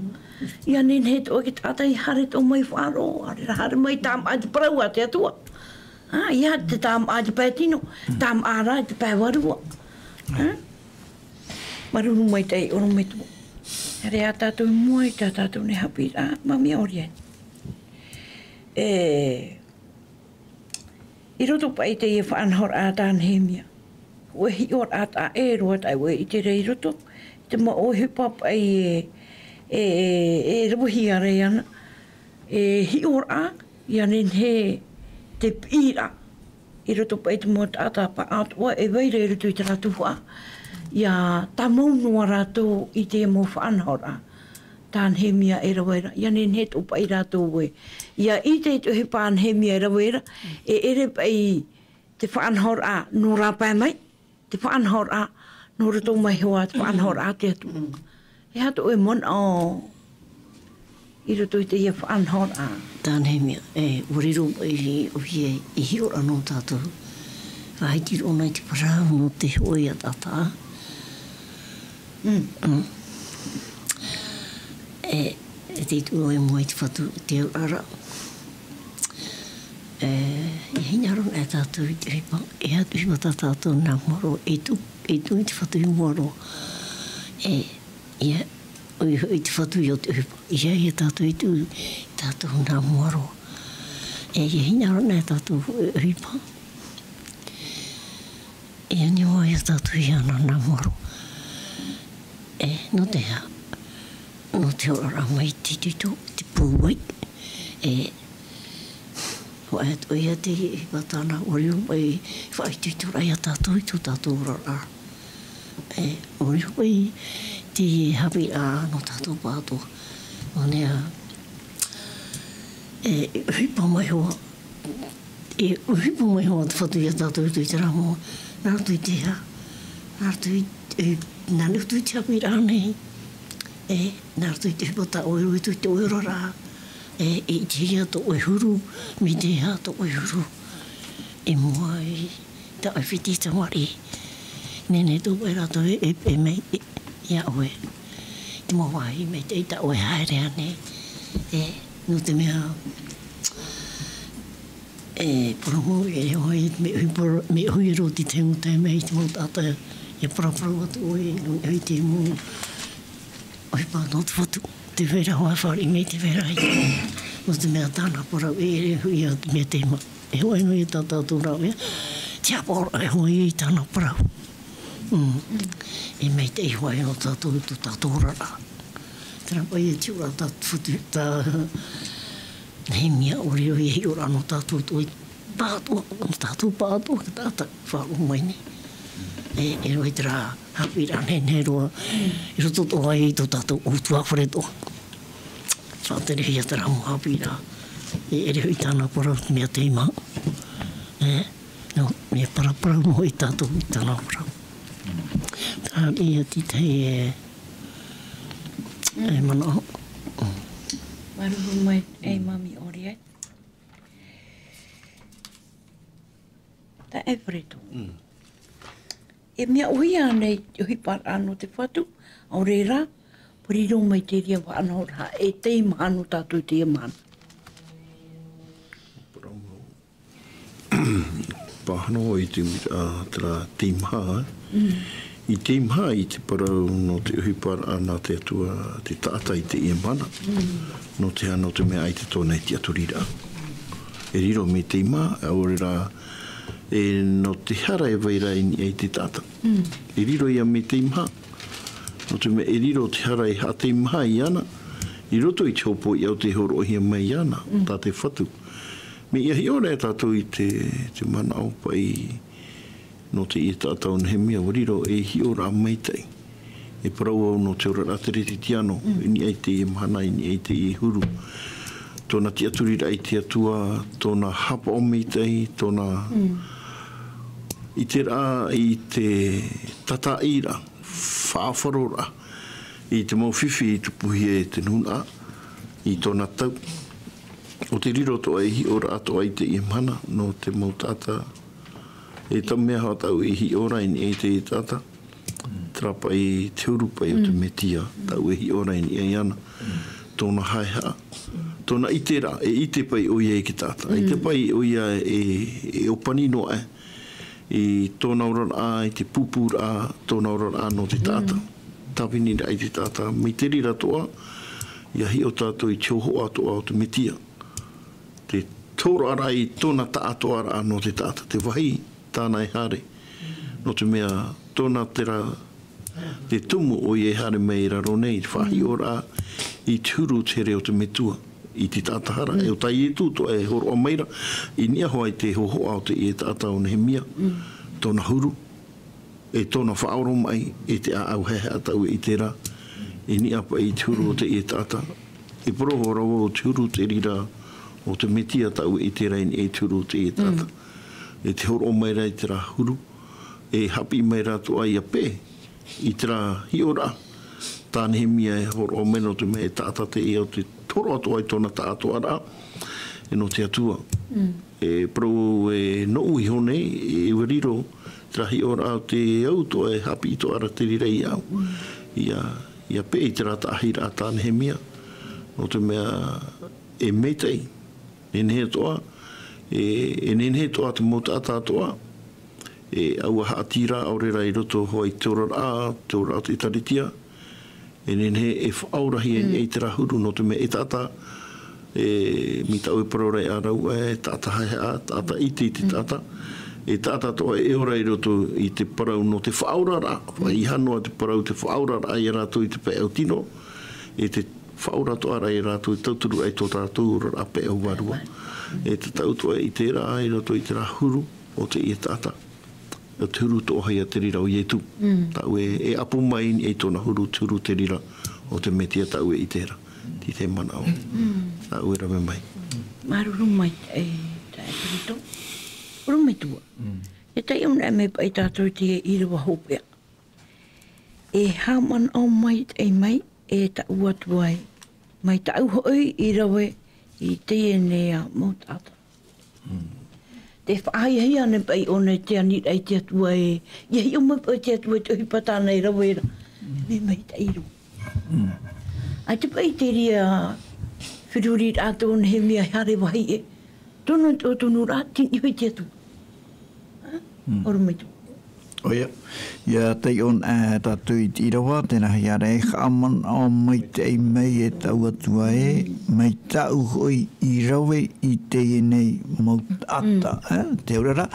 ʻIa nehenehe atoʻa te taʻata, ʻia haere atoʻa mai faʻaroʻo, ʻaore rā haere mai tāmā te parau a te Atua. Ā, ʻia te tāmā te pae tino, tāmā rā te pae vārua. Ā? Māuruuru maitaʻi, ʻorometua. Haere ā tātou i mua i tā tātou nei haʻapiʻiraʻa, mea ʻore ai. E, i roto paʻi i teie faʻanahoraʻa tā Nehemia. Hōʻē hiʻoraʻa taʻa ʻē roa tā ʻoe e ʻite ra i roto, te mau ʻohipa paʻi e, e, e, e ravehia ra ana. E hiʻoraʻa, ʻia nehenehe te piʻiraʻa. I roto paʻi i te mau taʻata pāʻātoʻa e vai ra i roto i terā tuhaʻa. ʻIa tāmau noa rātou i te mau faʻanahoraʻa. Tā Nehemia e rave ra, ʻia nehenehe atoʻa paʻi rātou ē. ʻIa ʻite i te ʻohipa a Nehemia e rave ra, e ʻere paʻi te faʻanahoraʻa nō rāpae mai. Te faʻanahoraʻa, nō roto mai hoʻi te faʻanahoraʻa a te Atua. Mm. E aha tō ʻoe manaʻo i roto i teie faʻanahoraʻa? Tā Nehemia, e, ʻua riro mai ʻoia i hiʻoraʻa nō tātou. Faʻahiti roa ʻōna i te parau nō te hōʻē ʻataʻata. Mm. Mm. E, e tei tuʻu i mua i te Fatu, te auraʻa ra. E, ʻia hinaʻaro anaʻe tātou i te ʻohipa, e aha te ʻohipa tā tātou nā mua roa, e tuʻu, e tuʻu i te Fatu i mua roa. E, ʻia, ʻoia hoʻi te Fatu ïa o te ʻohipa, ʻia, ʻia tātou e tuʻu, tātou nā mua roa. E, ʻia hinaʻaro anaʻe tātou i te ʻohipa. E ani hoʻi tātou iāna nā mua roa. E, nō te aha, nō te oraraʻa maitaʻi i te, te pūai. E, ʻua ʻite ʻoia te ʻohipa tāna, ʻua riro mai, faʻaitoitoraʻa ia tātou i tō tātou oraraʻa. E, ʻua riro mai te haʻapiʻiraʻa nō tātou pāʻātoʻa. Nō reira, e, ʻohipa mai hoʻi, e ʻohipa mai hoʻi te Fatu ia tātou i terā moʻa, nā roto i te aha, nā roto i, e, nā roto i te haʻapiʻiraʻa nei, e, nā roto i te ʻohipa tā ʻoe i roto i tō ʻoe oraraʻa, e, e ʻitehia tō ʻoe huru, mai te aha tō ʻoe huru, i mua i tā ʻoe fiti tamariʻi, nehenehe atoʻa paʻi rātou e, e, e mai, e, ia ʻoe, te mau vāhi maitaʻi tā ʻoe haere ānei, e, nō te mea, E, parau mau e, ʻoia, mea ʻohi, parau, mea ʻohi roa te tahi mau taime i te mau taʻata E paraparau atu ʻoe, nō te mau ʻohipa nō te Fatu. Te vai ra hoʻi e fāriʻi mai te vai ra i. Nō te mea tāna parau e ʻere hoʻi ia te mea tei mā. E hoʻi nō ia tā tātou rāveʻa. Te haʻapaʻoraʻa e hoʻi i tāna parau. Mm. E maitaʻi hoʻi nō tātou, tō tātou oraraʻa. Terā paʻi e tiʻa ra tā Fatu, tā Nehemia, ʻaore rā e hiʻoraʻa nō tātou, tō i pāʻatoʻa, nō tātou pāʻatoʻa, ka taʻata faʻaroʻo mai nei. E, e rave terā haʻapiʻiraʻa nehenehe roa, i roto atoʻa i tō tātou ʻōtuafare atoʻa. Faʻaterehia terā mau haʻapiʻiraʻa, e ʻere hoʻi tāna parau, mea tei mā. E, nō, mea paraparau noa hoʻi tātou i tāna parau. Terā ia te tahi e, e manaʻo. Māuruuru maitaʻi, e Mami ʻaore ai. Taeaʻe Fatu. Mm. E mea ʻōhie ānei te ʻohiparaʻa nō te Fatu, ʻaore rā, parau mai te reira faʻanahoraʻa, e tei mahana tātou i teie mahana. Pāhono i te uiraʻa terā teimaha, e? Mm. I teimaha i te parau nō te ʻohiparaʻa nā te Atua te taʻata i teie mahana. Mm. Nō te aha? Nō te mea ʻaita tōna e tiʻaturiraʻa. E riro mea teimaha, ʻaore rā, e nō te hara e vai ra i niʻa i te taʻata. Mm. E riro ia mea teimaha. Nō te mea e riro te hara e haʻateimaha iāna, i roto i te hōpoiʻa o tē hōroʻahia mai iāna, mm, tā te Fatu. Mea ʻia hiʻo ra e tātou i te, te manaʻo paʻi nō teie taʻata ʻo Nehemia, ʻua riro ei hiʻoraʻa maitaʻi. E parau au nō te oraraʻa teretetiano, mm, i niʻa i teie mahana, i niʻa i teie huru. Tōna tiʻaturiraʻa i te Atua, tōna haʻapaʻo maitaʻi, tōna, mm, ʻiteraʻa i te tātaʻiraʻa, faʻaʻaroraʻa i te mau fifi i tupuhia e te nūnaʻa i tōna tau. ʻO te riro atoʻa ei hiʻoraʻa atoʻa i teie mahana nō te mau taʻata. E tau mea hoʻi tāʻu e hiʻo ra i niʻa i teie taʻata. Terā paʻi te huru paʻi o te, mm, Metia, tāʻu e hiʻo ra i niʻa iāna. Tōna haʻehaʻa. Tōna ʻiteraʻa, e ʻite paʻi ʻoia i te taʻata. E ʻite, mm, paʻi ʻoia e, e ʻōpani noa aʻe i tōna oraraʻa, i te pūpūraʻa, tōna oraraʻa nō te taʻata. Mm. Tāviniraʻa i te taʻata, mai te reira atoʻa, ʻia hiʻo tātou i te hōhoʻa atoʻa o te Metia. Te tōroʻaraʻa i tōna taʻatoʻaraʻa nō te taʻata, te vāhi tāna e haere. Nō te mea, tōna terā te tumu ʻoia e haere mai i raro nei, te faʻahiʻoraʻa i te huru o te here o te Metua, i te taʻata hara. Mm. E ʻo tā Ietu atoʻa e hōroʻa mai ra, i niʻa hoʻi i te hōhoʻa o teie taʻata ʻo Nehemia, mm, tōna huru, e tōna faʻaoromaʻi, e te ʻāʻau haʻehaʻa tāʻu e ʻite ra, i niʻa paʻi i te huru o teie taʻata. E parau hoʻi ra vau ʻo te huru te reira o te Metia tāʻu e ʻite ra i niʻa i te huru o teie taʻata. Mm. E te hōroʻa mai ra i terā huru, e haʻapiʻi mai ra atoʻa ʻia peʻe i terā hiʻoraʻa tā Nehemia e hōroʻa mai nō te mea e taʻata teie ʻo te hōroʻa atoʻa i tōna taʻatoʻaraʻa, e nō te Atua. Mm. E parau e nōʻu iho nei, e ʻua riro terā hiʻoraʻa o te au atoʻa e haʻapiʻi atoʻa ra te reira iāʻu. Mm. ʻIa, ʻia peʻe i terā taʻahiraʻa tā Nehemia, nō te mea e maitaʻi, nehenehe atoʻa, e, e nehenehe atoʻa te mau taʻata atoʻa, e ʻaua haʻatīrā ʻaore rā i roto hoʻi i te oraraʻa, te oraraʻa o te ʻĒtārētia, e nehenehe e faʻaorahia, mm, i terā huru nō te mea e taʻata, e, mai tāʻu e parau ra iā rāua, e taʻata haʻehaʻa, taʻata ʻite i te, mm, taʻata, e taʻata atoʻa e ora i roto i te parau nō te faʻaoraraʻa, faʻaʻīha noa te parau te faʻaoraraʻa iā rātou i te pae ʻau tino, e te faʻaora atoʻa ra iā rātou i tauturu ai tō tātou oraraʻa pae ʻau vārua. E te taʻu atoʻa i terā, i roto i terā huru o teie taʻata. ʻO te huru atoʻa ia te reira o Ietu. Mm. Tāʻu e, e ʻapo mai i tōna huru, te huru te reira o te Metia tāʻu e ʻite ra. Tei te manaʻo. Mm. Tāʻu e rave mai. Māuruuru maitaʻi, e, taeaʻe Fatu. ʻOrometua. Mm. E taiʻo anaʻe mai paʻi tātou i te ʻīrava hopeʻa. E haʻamanaʻo maitaʻi mai, e tāʻu Atua ē. Mai tāʻu hoʻi i rave i teie nei mau taʻata. Mm. Tē faʻahiahia nei paʻi ʻōna i te aniraʻa i te Atua ē, ʻia hiʻo mai paʻi te Atua i te ʻohipa tāna e rave ra. Mm. Mea maitaʻi roa. Mm. ʻAita paʻi te reira feruriraʻa tō Nehemia e haere vāhi ē. Tōna, tō, tōna ʻōtunuraʻa, tei niʻa i te Atua. Mm. ʻOrometua. ʻOia, ia taiʻo anaʻe tātou i te ʻīrava, tē nā hea ra e haʻamanaʻo maitaʻi mai e tāʻu Atua ē, mai tāʻu hoʻi i rave i teie nei mau taʻata, e, te aurara.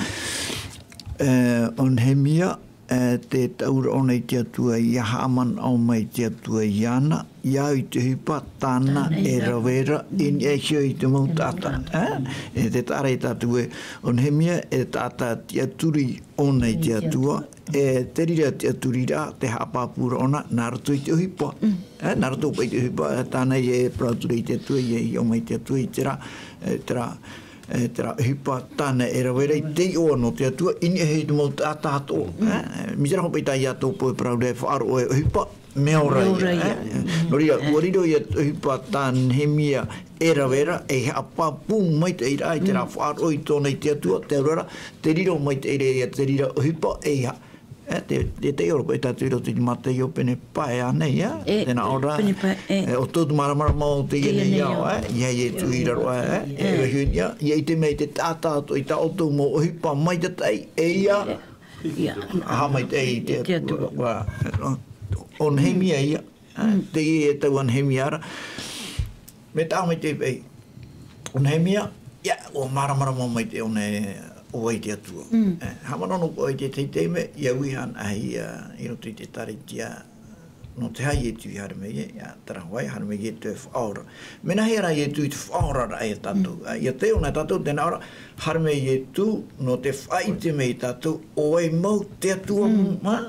E, ʻo Nehemia, e, tē taʻu ra ʻōna i te Atua, ia haʻamanaʻo mai te Atua iāna, ia au i te ʻohipa tāna e rave ra, i niʻa iho i te mau taʻata, e, e te taʻa ra ia tātou ē, ʻo Nehemia, e taʻata tiʻaturi ʻōna i te Atua, e te reira tiʻaturi ra, te haʻapāpū ra ʻōna, nā roto i te ʻohipa. E, nā roto paʻi i te ʻohipa, e, tāna ia e parau atu ra i te Atua, ia hiʻo mai te Atua i terā, e, terā, e, terā ʻohipa tāna e rave ra i te iʻoa nō te Atua, i niʻa iho i te mau taʻata atoʻa. E, mai terā hoʻi paʻi tā ʻoutou e parau ra e faʻaroʻo e ʻohipa, mea ora ia, e. Nō reira, ʻua riro ia te ʻohipa tā Nehemia e rave ra, e haʻapāpū maitaʻi ra, i terā faʻaroʻo i tōna i te Atua, te aurara, te riro maitaʻi ra ia te reira ʻohipa, e ia, e, te, te, te ora paʻi tātou i roto i te Mataio pene pae ānei, e. E, tē nā ʻō ra, pene pae, e. E, ʻo tō te māramarama o teie nei ao, e. Ia Ietu i raro, e, e, e, e, ia, ia ʻite mai te taʻata atoʻa i tā ʻoutou mau ʻohipa maitataʻi, e ia, ia. Haʻamaitaʻi i te Atua. Ua, ʻo Nehemia ia, e, teie e taʻu a Nehemia ra. Mea taʻa maitaʻi paʻi. ʻO Nehemia, ia, ʻua māramarama maitaʻi ʻōna ē, ʻo vai te Atua. E, haʻamanaʻo noa paʻi i te tahi taime, ia ui anaʻe ia, i roto i te ʻĒtārētia, nō te aha Ietu i haere mai ai, ia, terā hoʻi, haere mai Ietu e faʻaora. Mea nā hea rā Ietu i te faʻaoraraʻa ia tātou. E, ia taiʻo anaʻe tātou, tē nā ʻō ra, haere mai Ietu, nō te faʻaʻite mai ia tātou, ʻo vai mau te Atua, ma,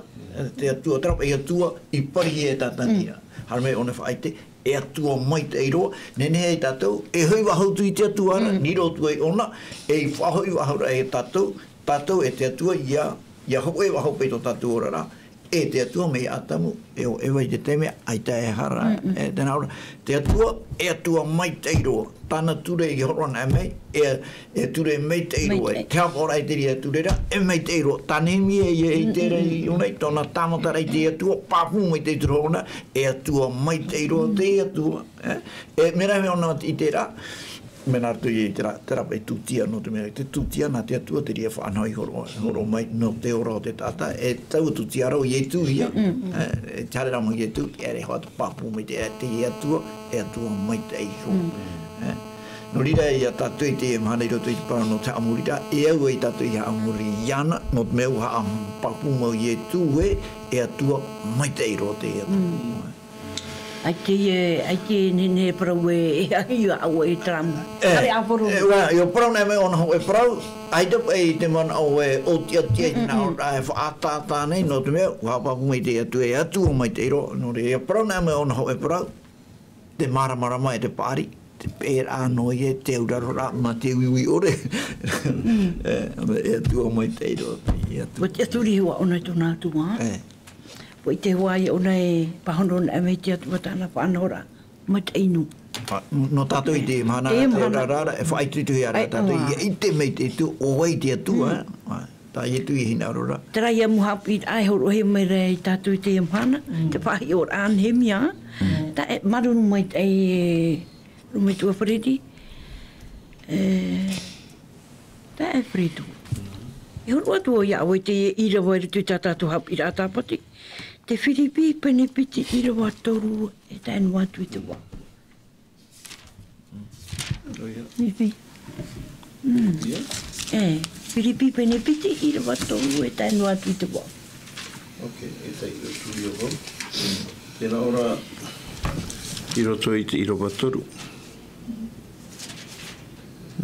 te Atua, terā paʻi Atua, i pari e Tātani ra. Haere mai ʻōna faʻaʻite, e Atua maitaʻi roa, nehenehe ia tātou, e hoʻi faʻahou atu i te Atua ra, riro atu ai ʻōna, e faʻahoʻi faʻahou ra ia tātou, tātou e te Atua, ia, ia hōʻē faʻahou paʻi tō tātou oraraʻa, e te Atua mai Atamu, e ʻo Eva i te taime, ʻaita e aha ra, e tē nā ʻō ra, te Atua, e Atua maitaʻi roa, tāna ture i horo anaʻe mai, e, e ture maitaʻi roa, e te haʻapaʻoraʻa i te reira ture ra, e maitaʻi roa, tā Nehemia ia e ʻite ra i ʻōna i tōna tāmataraʻa i te Atua, pāpū maitaʻi te hōʻē, e Atua maitaʻi roa, te Atua, e, e mea rave ʻōna i te reira, mea nā roto i terā, terā paʻi tūtia, nō te mea, te tūtia nā te Atua, te reira faʻanaho i horo, horo mai, nō te ora o te taʻata, e taua tūtia ra ʻo Ietu ia, e, e te haere ra mai Ietu, e ʻere hoʻi atu pāpū mai te, e te Atua, e Atua maitaʻi roa. E, nō reira ia tātou i teie mahana i roto i te parau nō te haʻamoriraʻa, e au ai tātou i haʻamori iāna, nō te mea ʻua haʻapāpū mau Ietu ē, e Atua maitaʻi roa te Atua. ʻAita e, ʻaita e nehenehe e parau ē, e ahi ʻaʻau e taramu. E, haere ʻāporo. E, ʻua, ʻua parau nei mai ʻōna hōʻē parau, ʻaita paʻi te manaʻo e ʻōtiʻati ai nā ʻō ra e faʻatātā nei, nō te mea, ʻua haʻapāpū mai te Atua, e Atua maitaʻi roa, nō reira, ʻua parau nei mai ʻōna hōʻē parau, te māramarama e te paʻari, te pēraʻa noa ia, te auraroraʻa, mā te uiui ʻore. E, e Atua maitaʻi roa, e Atua. ʻUa tiʻaturi hoʻi ʻōna i tōna Atua. E. ʻUa ʻite hoʻi ʻōna e pāhono anaʻe mai te Atua tāna faʻanahoraʻa maitaʻi noa. A, nō tātou i teie mahana, te auraraʻa, e faʻaitoitohia ra tātou, ia ʻite mai te Atua, ʻo vai te Atua, e? A, tā Ietu i hinaʻaro ra. Terā ia mau haʻapiʻiraʻa e hōroʻahia mai ra ia tātou i teie mahana, te faʻahiʻoraʻa a Nehemia, tā e māuruuru maitaʻi e Rūmetua Freddy, e, Taeaʻe Freddy. E hōroʻa atu au ia ʻoe i te ʻīrava i roto i tā tātou haʻapiʻiraʻa Tāpati. Te Firipi pene piti ʻīrava toru e tae noa atu i te vaʻu. Firipi. Mm. E, Firipi pene piti ʻīrava toru e tae noa atu i te vaʻu. Ok, e tae i roto i te vaʻu. Tē nā ʻō ra i roto i te ʻīrava toru.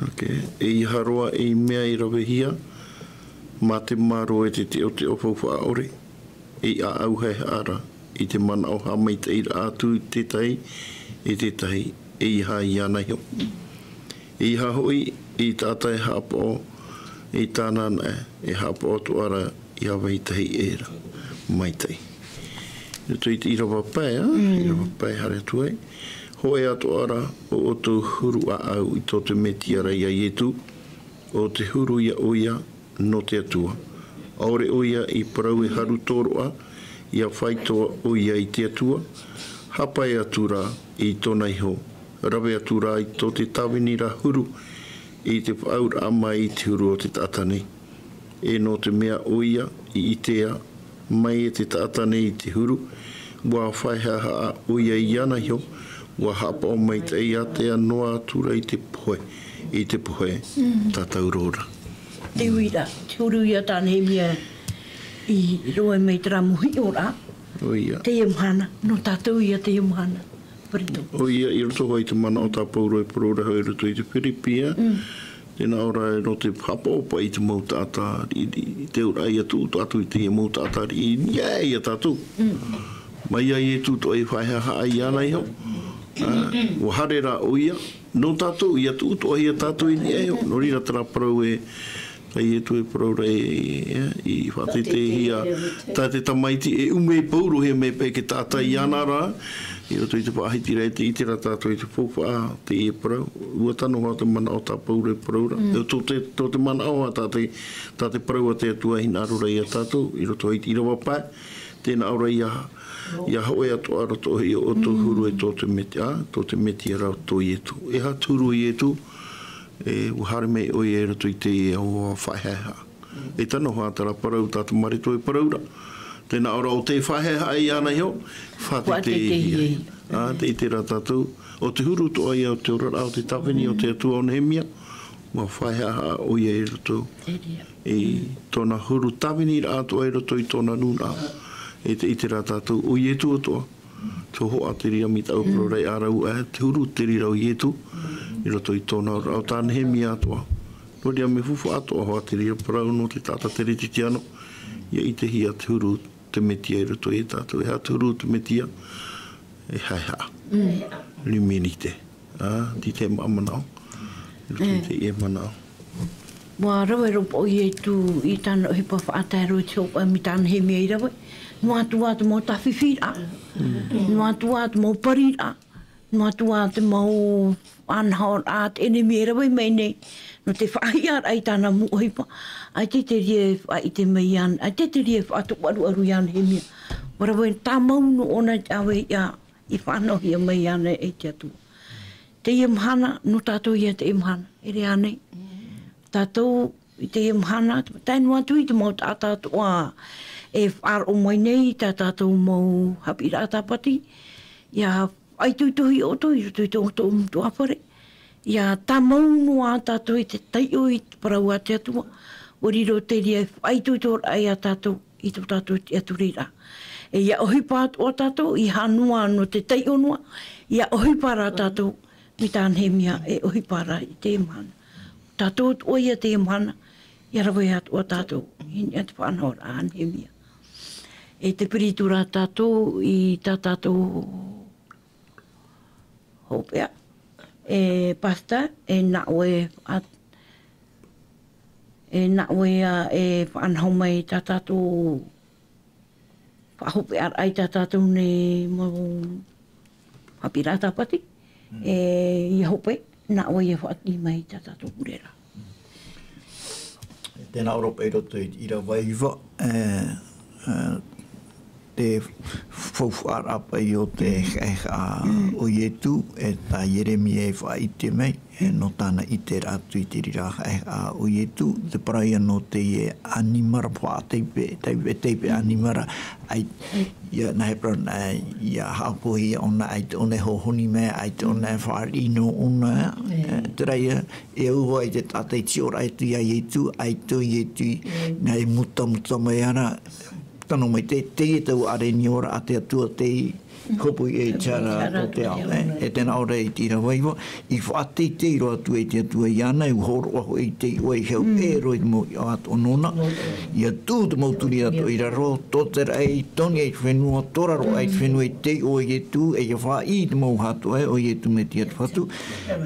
Ok. ʻEiaha roa ei mea i ravehia, mā te mārō e te teʻoteʻo faufaʻa ʻore, ei ʻāʻau haʻehaʻa ra, i te manaʻo haʻamaitaʻiraʻa atu i te tahi, i te tahi, ʻeiaha iāna iho. ʻEiaha hoʻi, ei taʻata e haʻapaʻo, i tāna anaʻe, e haʻapaʻo atoʻa ra, i ʻāvahi tahi ʻē ra. Maitaʻi. Roto i te ʻīrava pae, ā? Mm. ʻĪrava pae haere atu ai. Hōʻē atoʻa ra ō ʻoutou huru ʻāʻau i tō te Metia ra ia Ietu, ʻo te huru ia ʻoia nō te Atua. ʻAore ʻoia i parau e haru tōroʻa, ʻia faitoa ʻoia i te Atua, hāpae atu rā i tōna iho, rave atu rā i tō te tāvini ra huru, i te faʻaauraʻa mai i te huru o te taʻata nei. E nō te mea ʻoia i ʻitea mai e te taʻata nei i te huru, ʻua fāʻaʻa ʻoia iāna iho, ʻua haʻapaʻo maitaʻi ʻātea noa atu ra i te pohe, i te pohe, tātou roa ra. Te uira, te huru ia tā Nehemia i roaʻa mai terā mau hiʻoraʻa. ʻOia. Teie mahana, nō tātou ia teie mahana. Purito. ʻOia, i roto hoʻi i te manaʻo tā Pauro e parau ra hoʻi i roto i te Piripi, ā. Tē nā ʻō ra ē, nō te haʻapaʻo paʻi i te mau taʻata riʻiriʻi, te auraʻa ʻia tuʻu atu i teie mau taʻata riʻiriʻi, ia, ia tātou. Mai iā Ietu atoʻa i fāʻaʻa iāna iho. Ā, ʻua haere rā ʻoia, nō tātou, ʻia tuʻu atoʻahia tātou i niʻa iho. Nō reira terā parau ē, tā Ietu e parau ra ē, ē, i faʻateiteihia, tā te tamaiti e ʻume e paurohia mai paʻi e te taʻata iāna ra, i roto i te faʻahiti ra e te ʻite ra tātou i te faufaʻa, teie parau, ʻua tano hoʻi te manaʻo tā Pauro e parau ra. E tō te, tō te manaʻo hoʻi tā te, tā te parau a te Atua e hinaʻaro ra ia tātou, i roto i te ʻīrava pae, tē nā ʻō ra ʻia, ʻia hoʻi atoʻa roto i ʻō tō huru e tō te Meti-, ā, tō te Metia ra tō Ietu. E aha te huru o Ietu, e, ʻua haere mai ʻoia i roto i teie ao fāʻaʻa. E tano hoʻi terā parau tā te Marito e parau ra. Tē nā ʻō ra ʻo tē fāʻaʻa iāna iho, faʻateiteihia. Faʻateiteihia. Ā, tē ʻite ra tātou, ʻo te huru atoʻa ia o te oraraʻa, ʻo te tāvini o te Atua o Nehemia, ʻua fāʻaʻa ʻoia i roto. I tōna huru tāviniraʻa atoʻa i roto i tōna nūnaʻa. E tē ʻite ra tātou, ʻo Ietu atoʻa. Te hōhoʻa te reira mai tāʻu parau ra ē, ā rāua, ā, te huru te reira o Ietu, i roto i tōna oraraʻa, tā Nehemia atoʻa. Nō reira mea faufaʻa atoʻa hoʻi te reira parau nō te taʻata teretetiano, ʻia ʻitehia te huru te Metia i roto ia tātou. E aha te huru te Metia, e haʻehaʻa. L'humilité. Ā, tei te manaʻo. I roto i teie manaʻo. ʻUa rave roa paʻi ʻo Ietu i tāna ʻohipa faʻatae roa i te hōhoʻa mai tā Nehemia i rave. Noa atu ā te mau tāfifiraʻa. Noa atu ā te mau pariraʻa. Noa atu ā te mau ʻānahoraʻa a te ʻenemi e rave mai nei. Nō te faʻahiaʻaraʻa i tāna mau ʻohipa. ʻAita te reira e faʻaʻite mai iāna. ʻAita te reira e faʻatupu ʻaruʻaru iā Nehemia. ʻUa rave tāmau noa ʻōna i te ʻāvaʻe ia i faʻanahohia mai iāna e te Atua. Teie mahana, nō tātou ia teie mahana. ʻEʻere ānei? Tātou, i teie mahana, tae noa atu i te mau taʻata atoʻa e faʻaroʻo mai nei, tā tātou mau haʻapiʻiraʻa tāpati, ʻia faʻaitoitohia ʻoutou i roto i tō ʻoutou metua fare. ʻIa tāmau noa tātou i te taiʻo i te parau a te Atua, ʻua riro te reira e faʻaitoitoraʻa ia tātou i tō tātou tiʻaturiraʻa. E ʻia ʻohipa atoʻa tātou, ʻeiaha noa nō te taiʻo noa, ʻia ʻohipa rā tātou, mai tā Nehemia e ʻohipa ra i teie mahana. Tātou atoʻa ia teie mahana, ʻia rave atoʻa tātou, i niʻa i te faʻanahoraʻa a Nehemia. E te piritu ra tātou, i tā tātou hopeʻa, e pastor, e nā ʻoe, e nā ʻoe ia e faʻanaho mai tā tātou faʻahopeʻaraʻa i tā tātou nei mau haʻapiʻiraʻa tāpati, e, ʻia hope, nā ʻoe ʻia faʻaʻite mai i tā tātou pure ra. Tē nā ʻō ra paʻi i roto i te ʻīrava iva, e, e, te faufaʻaraʻa paʻi o te haʻehaʻa o Ietu, e tā Ieremia e faʻaʻite mai, e, nō tāna ʻiteraʻa atu i te reira haʻehaʻa o Ietu, te parau ia nō teie ʻanimara faʻataipe, taipe, taipe ʻanimara, ʻaita, ia, nā Hebrew, nā, ʻia haʻapohia ʻōna, ʻaita ʻōna e hōhoni mai, ʻaita ʻōna e fāriʻi noa ʻōna, e, terā ia, e au hoʻi te taʻata i tiʻoraʻa atu ia Ietu, ʻaita ʻo Ietu, nā e mutamuta mai ana, tano mai te, teie tau ʻārenioraʻa a te Atua tei hopoiʻa i te hara o te ao, e, e tē nā ʻō ra i te ʻīrava iva, i faʻateitei roa atu ai te Atua iāna, e ʻua hōroʻa hoʻi i te iʻoa e hau ʻē roa i te mau iʻoa atoʻa nōna, ʻia tuʻu te mau turi atoʻa i raro, tōteraʻa i toni ai te fenua, tōraroraʻa i te fenua i te iʻoa o Ietu, e ʻia faʻaʻī i te mau hātoʻa ē, ʻo Ietu Metia te Fatu,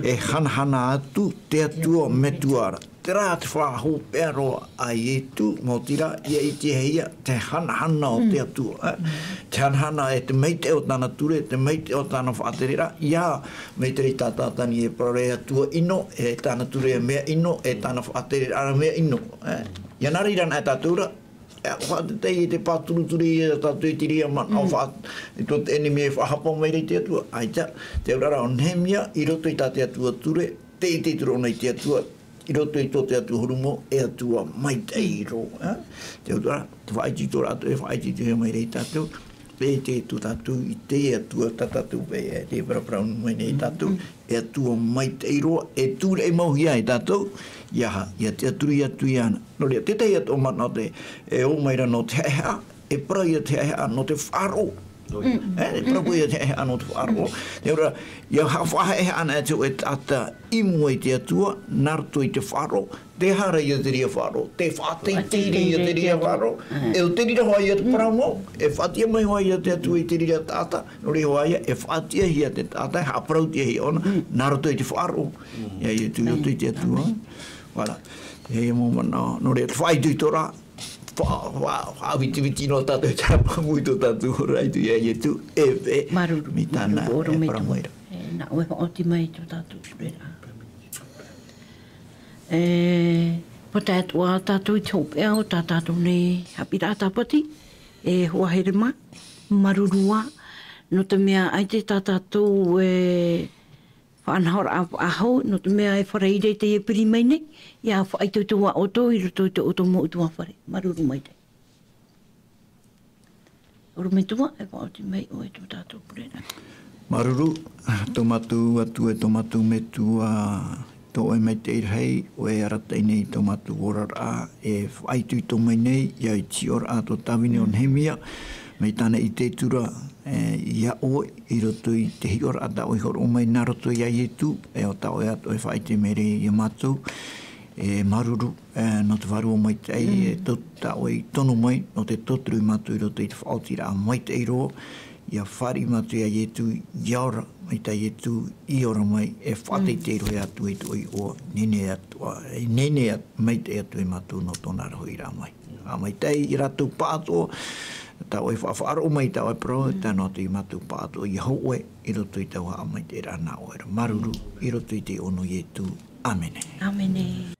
e hanahana atu te Atua metua ra. Terā te faʻahopeʻa roa a Ietu, maoti rā, ʻia ʻitehia te hanahana o te Atua, e? Te hanahana e te maitaʻi o tāna ture, te maitaʻi o tāna faʻatereraʻa, ʻia, mai te reira tātātani e parau ra e Atua ʻino, e tāna ture e mea ʻino, e tāna faʻatereraʻa mea ʻino, e? ʻIa nā reira anaʻe tātou ra, e, faʻateitei i te pāturuture ia tātou i te reira manaʻo faʻa-, i tō te ʻenemi e faʻahapa mai ra i te Atua. ʻAita, te auraʻa ra ʻo Nehemia, i roto i tā te Atua ture, tē ʻite atu ra ʻōna i te Atua, i roto i tō te Atua huru mau, e Atua maitaʻi roa, ā? Te Atua, te faʻaitoitoraʻa atoʻa e faʻaitoitohia mai ra ia tātou, e te, tō tātou, i te Atua, tā tātou paʻi, e te paraparau mai nei ia tātou, e Atua maitaʻi roa, e tūraʻi mau hia ia tātou, ia aha, ia tiʻaturi atu iāna. Nō reira, tētahi atoʻa manaʻo te, e ō mai ra nō te haʻehaʻa, e parau ia te haʻehaʻa nō te faʻaroʻo. E, e parau ia te haʻehaʻa nō te faʻaroʻo. Nō reira, ia ha-, faʻahaʻehaʻa ana te hōʻē taʻata i mua i te Atua, nā roto i te faʻaroʻo, tē aha ra ia te reira faʻaroʻo, tē faʻateitei ra ia te reira faʻaroʻo. E ʻo te reira hoʻi ia te parau mau, e faʻatiʻa mai hoʻi ia te Atua i te reira taʻata, nō reira hoʻi ia, e faʻatiʻahia te taʻata, e haʻaparauhia ʻōna, nā roto i te faʻaroʻo. Ia, ia tū, i roto i te Atua. Voilà. E, ia mau manaʻo, nō reira, te faʻaitoitoraʻa, fa-, fa-, faʻavitiviti noa tātou i te hāpaʻo i tō tātou hora i tū ia Ietu, e, e, māuruuru, mai tāna, māuruuru, e ʻorometua. Parau mai ra. E, nā ʻoe faʻaoti mai i tō tātou pureraʻa. E, pātai atoʻa tātou i te hopeʻa o tā tātou nei haʻapiʻiraʻa tāpati, e hoa here mā, māuruuru ā, nō te mea ʻaita tā tātou e faʻanahoraʻa faʻahou, nō te mea e Faraire teie piri mai nei, ia faʻaitoito ā ʻoutou i roto i tō ʻoutou mau ʻutuāfare. Māuruuru maitaʻi. ʻOrometua, e faʻaoti mai ʻoe i tō tātou pureraʻa. Māuruuru, tō mātou Atua, e tō mātou Metua, tō ʻoe maitaʻi rahi, ʻoe e arataʻi nei i tō mātou oraraʻa, e faʻaitoito mai nei, ia i te hiʻoraʻa tō tāvini o Nehemia, mai tāna ʻite atu ra, e, ia ʻoe, i roto i te hiʻoraʻa tā ʻoe i hōroʻa mai nā roto ia Ietu, e ʻo tā ʻoe atoʻa e faʻaʻite mai ra ia mātou, e māuruuru, e, nō te Vārua Maitaʻi, e, tō tā ʻoe i tono mai, nō te tauturu ia mātou i roto i te faʻaotiraʻa maitaʻi roa, ia fāriʻi mātou ia Ietu, ia ora, mai tā Ietu i ora mai, e faʻateitei roa ia Atua i tō ʻoe iʻoa, nehenehe atu, e, nehenehe atu, maitaʻi atu ia mātou nō tōna rahuiraʻa mai. ʻA maitaʻi ia rātou pāʻatoʻa, tā ʻoe e faʻaroʻo mai i tā ʻoe parau, tae noa atu ia mātou pāʻatoʻa, ia hōʻē i roto i taua haʻamaitaʻiraʻa nā ʻoe ra. Māuruuru, i roto i te iʻoa o Ietu. ʻĀmene. ʻĀmene.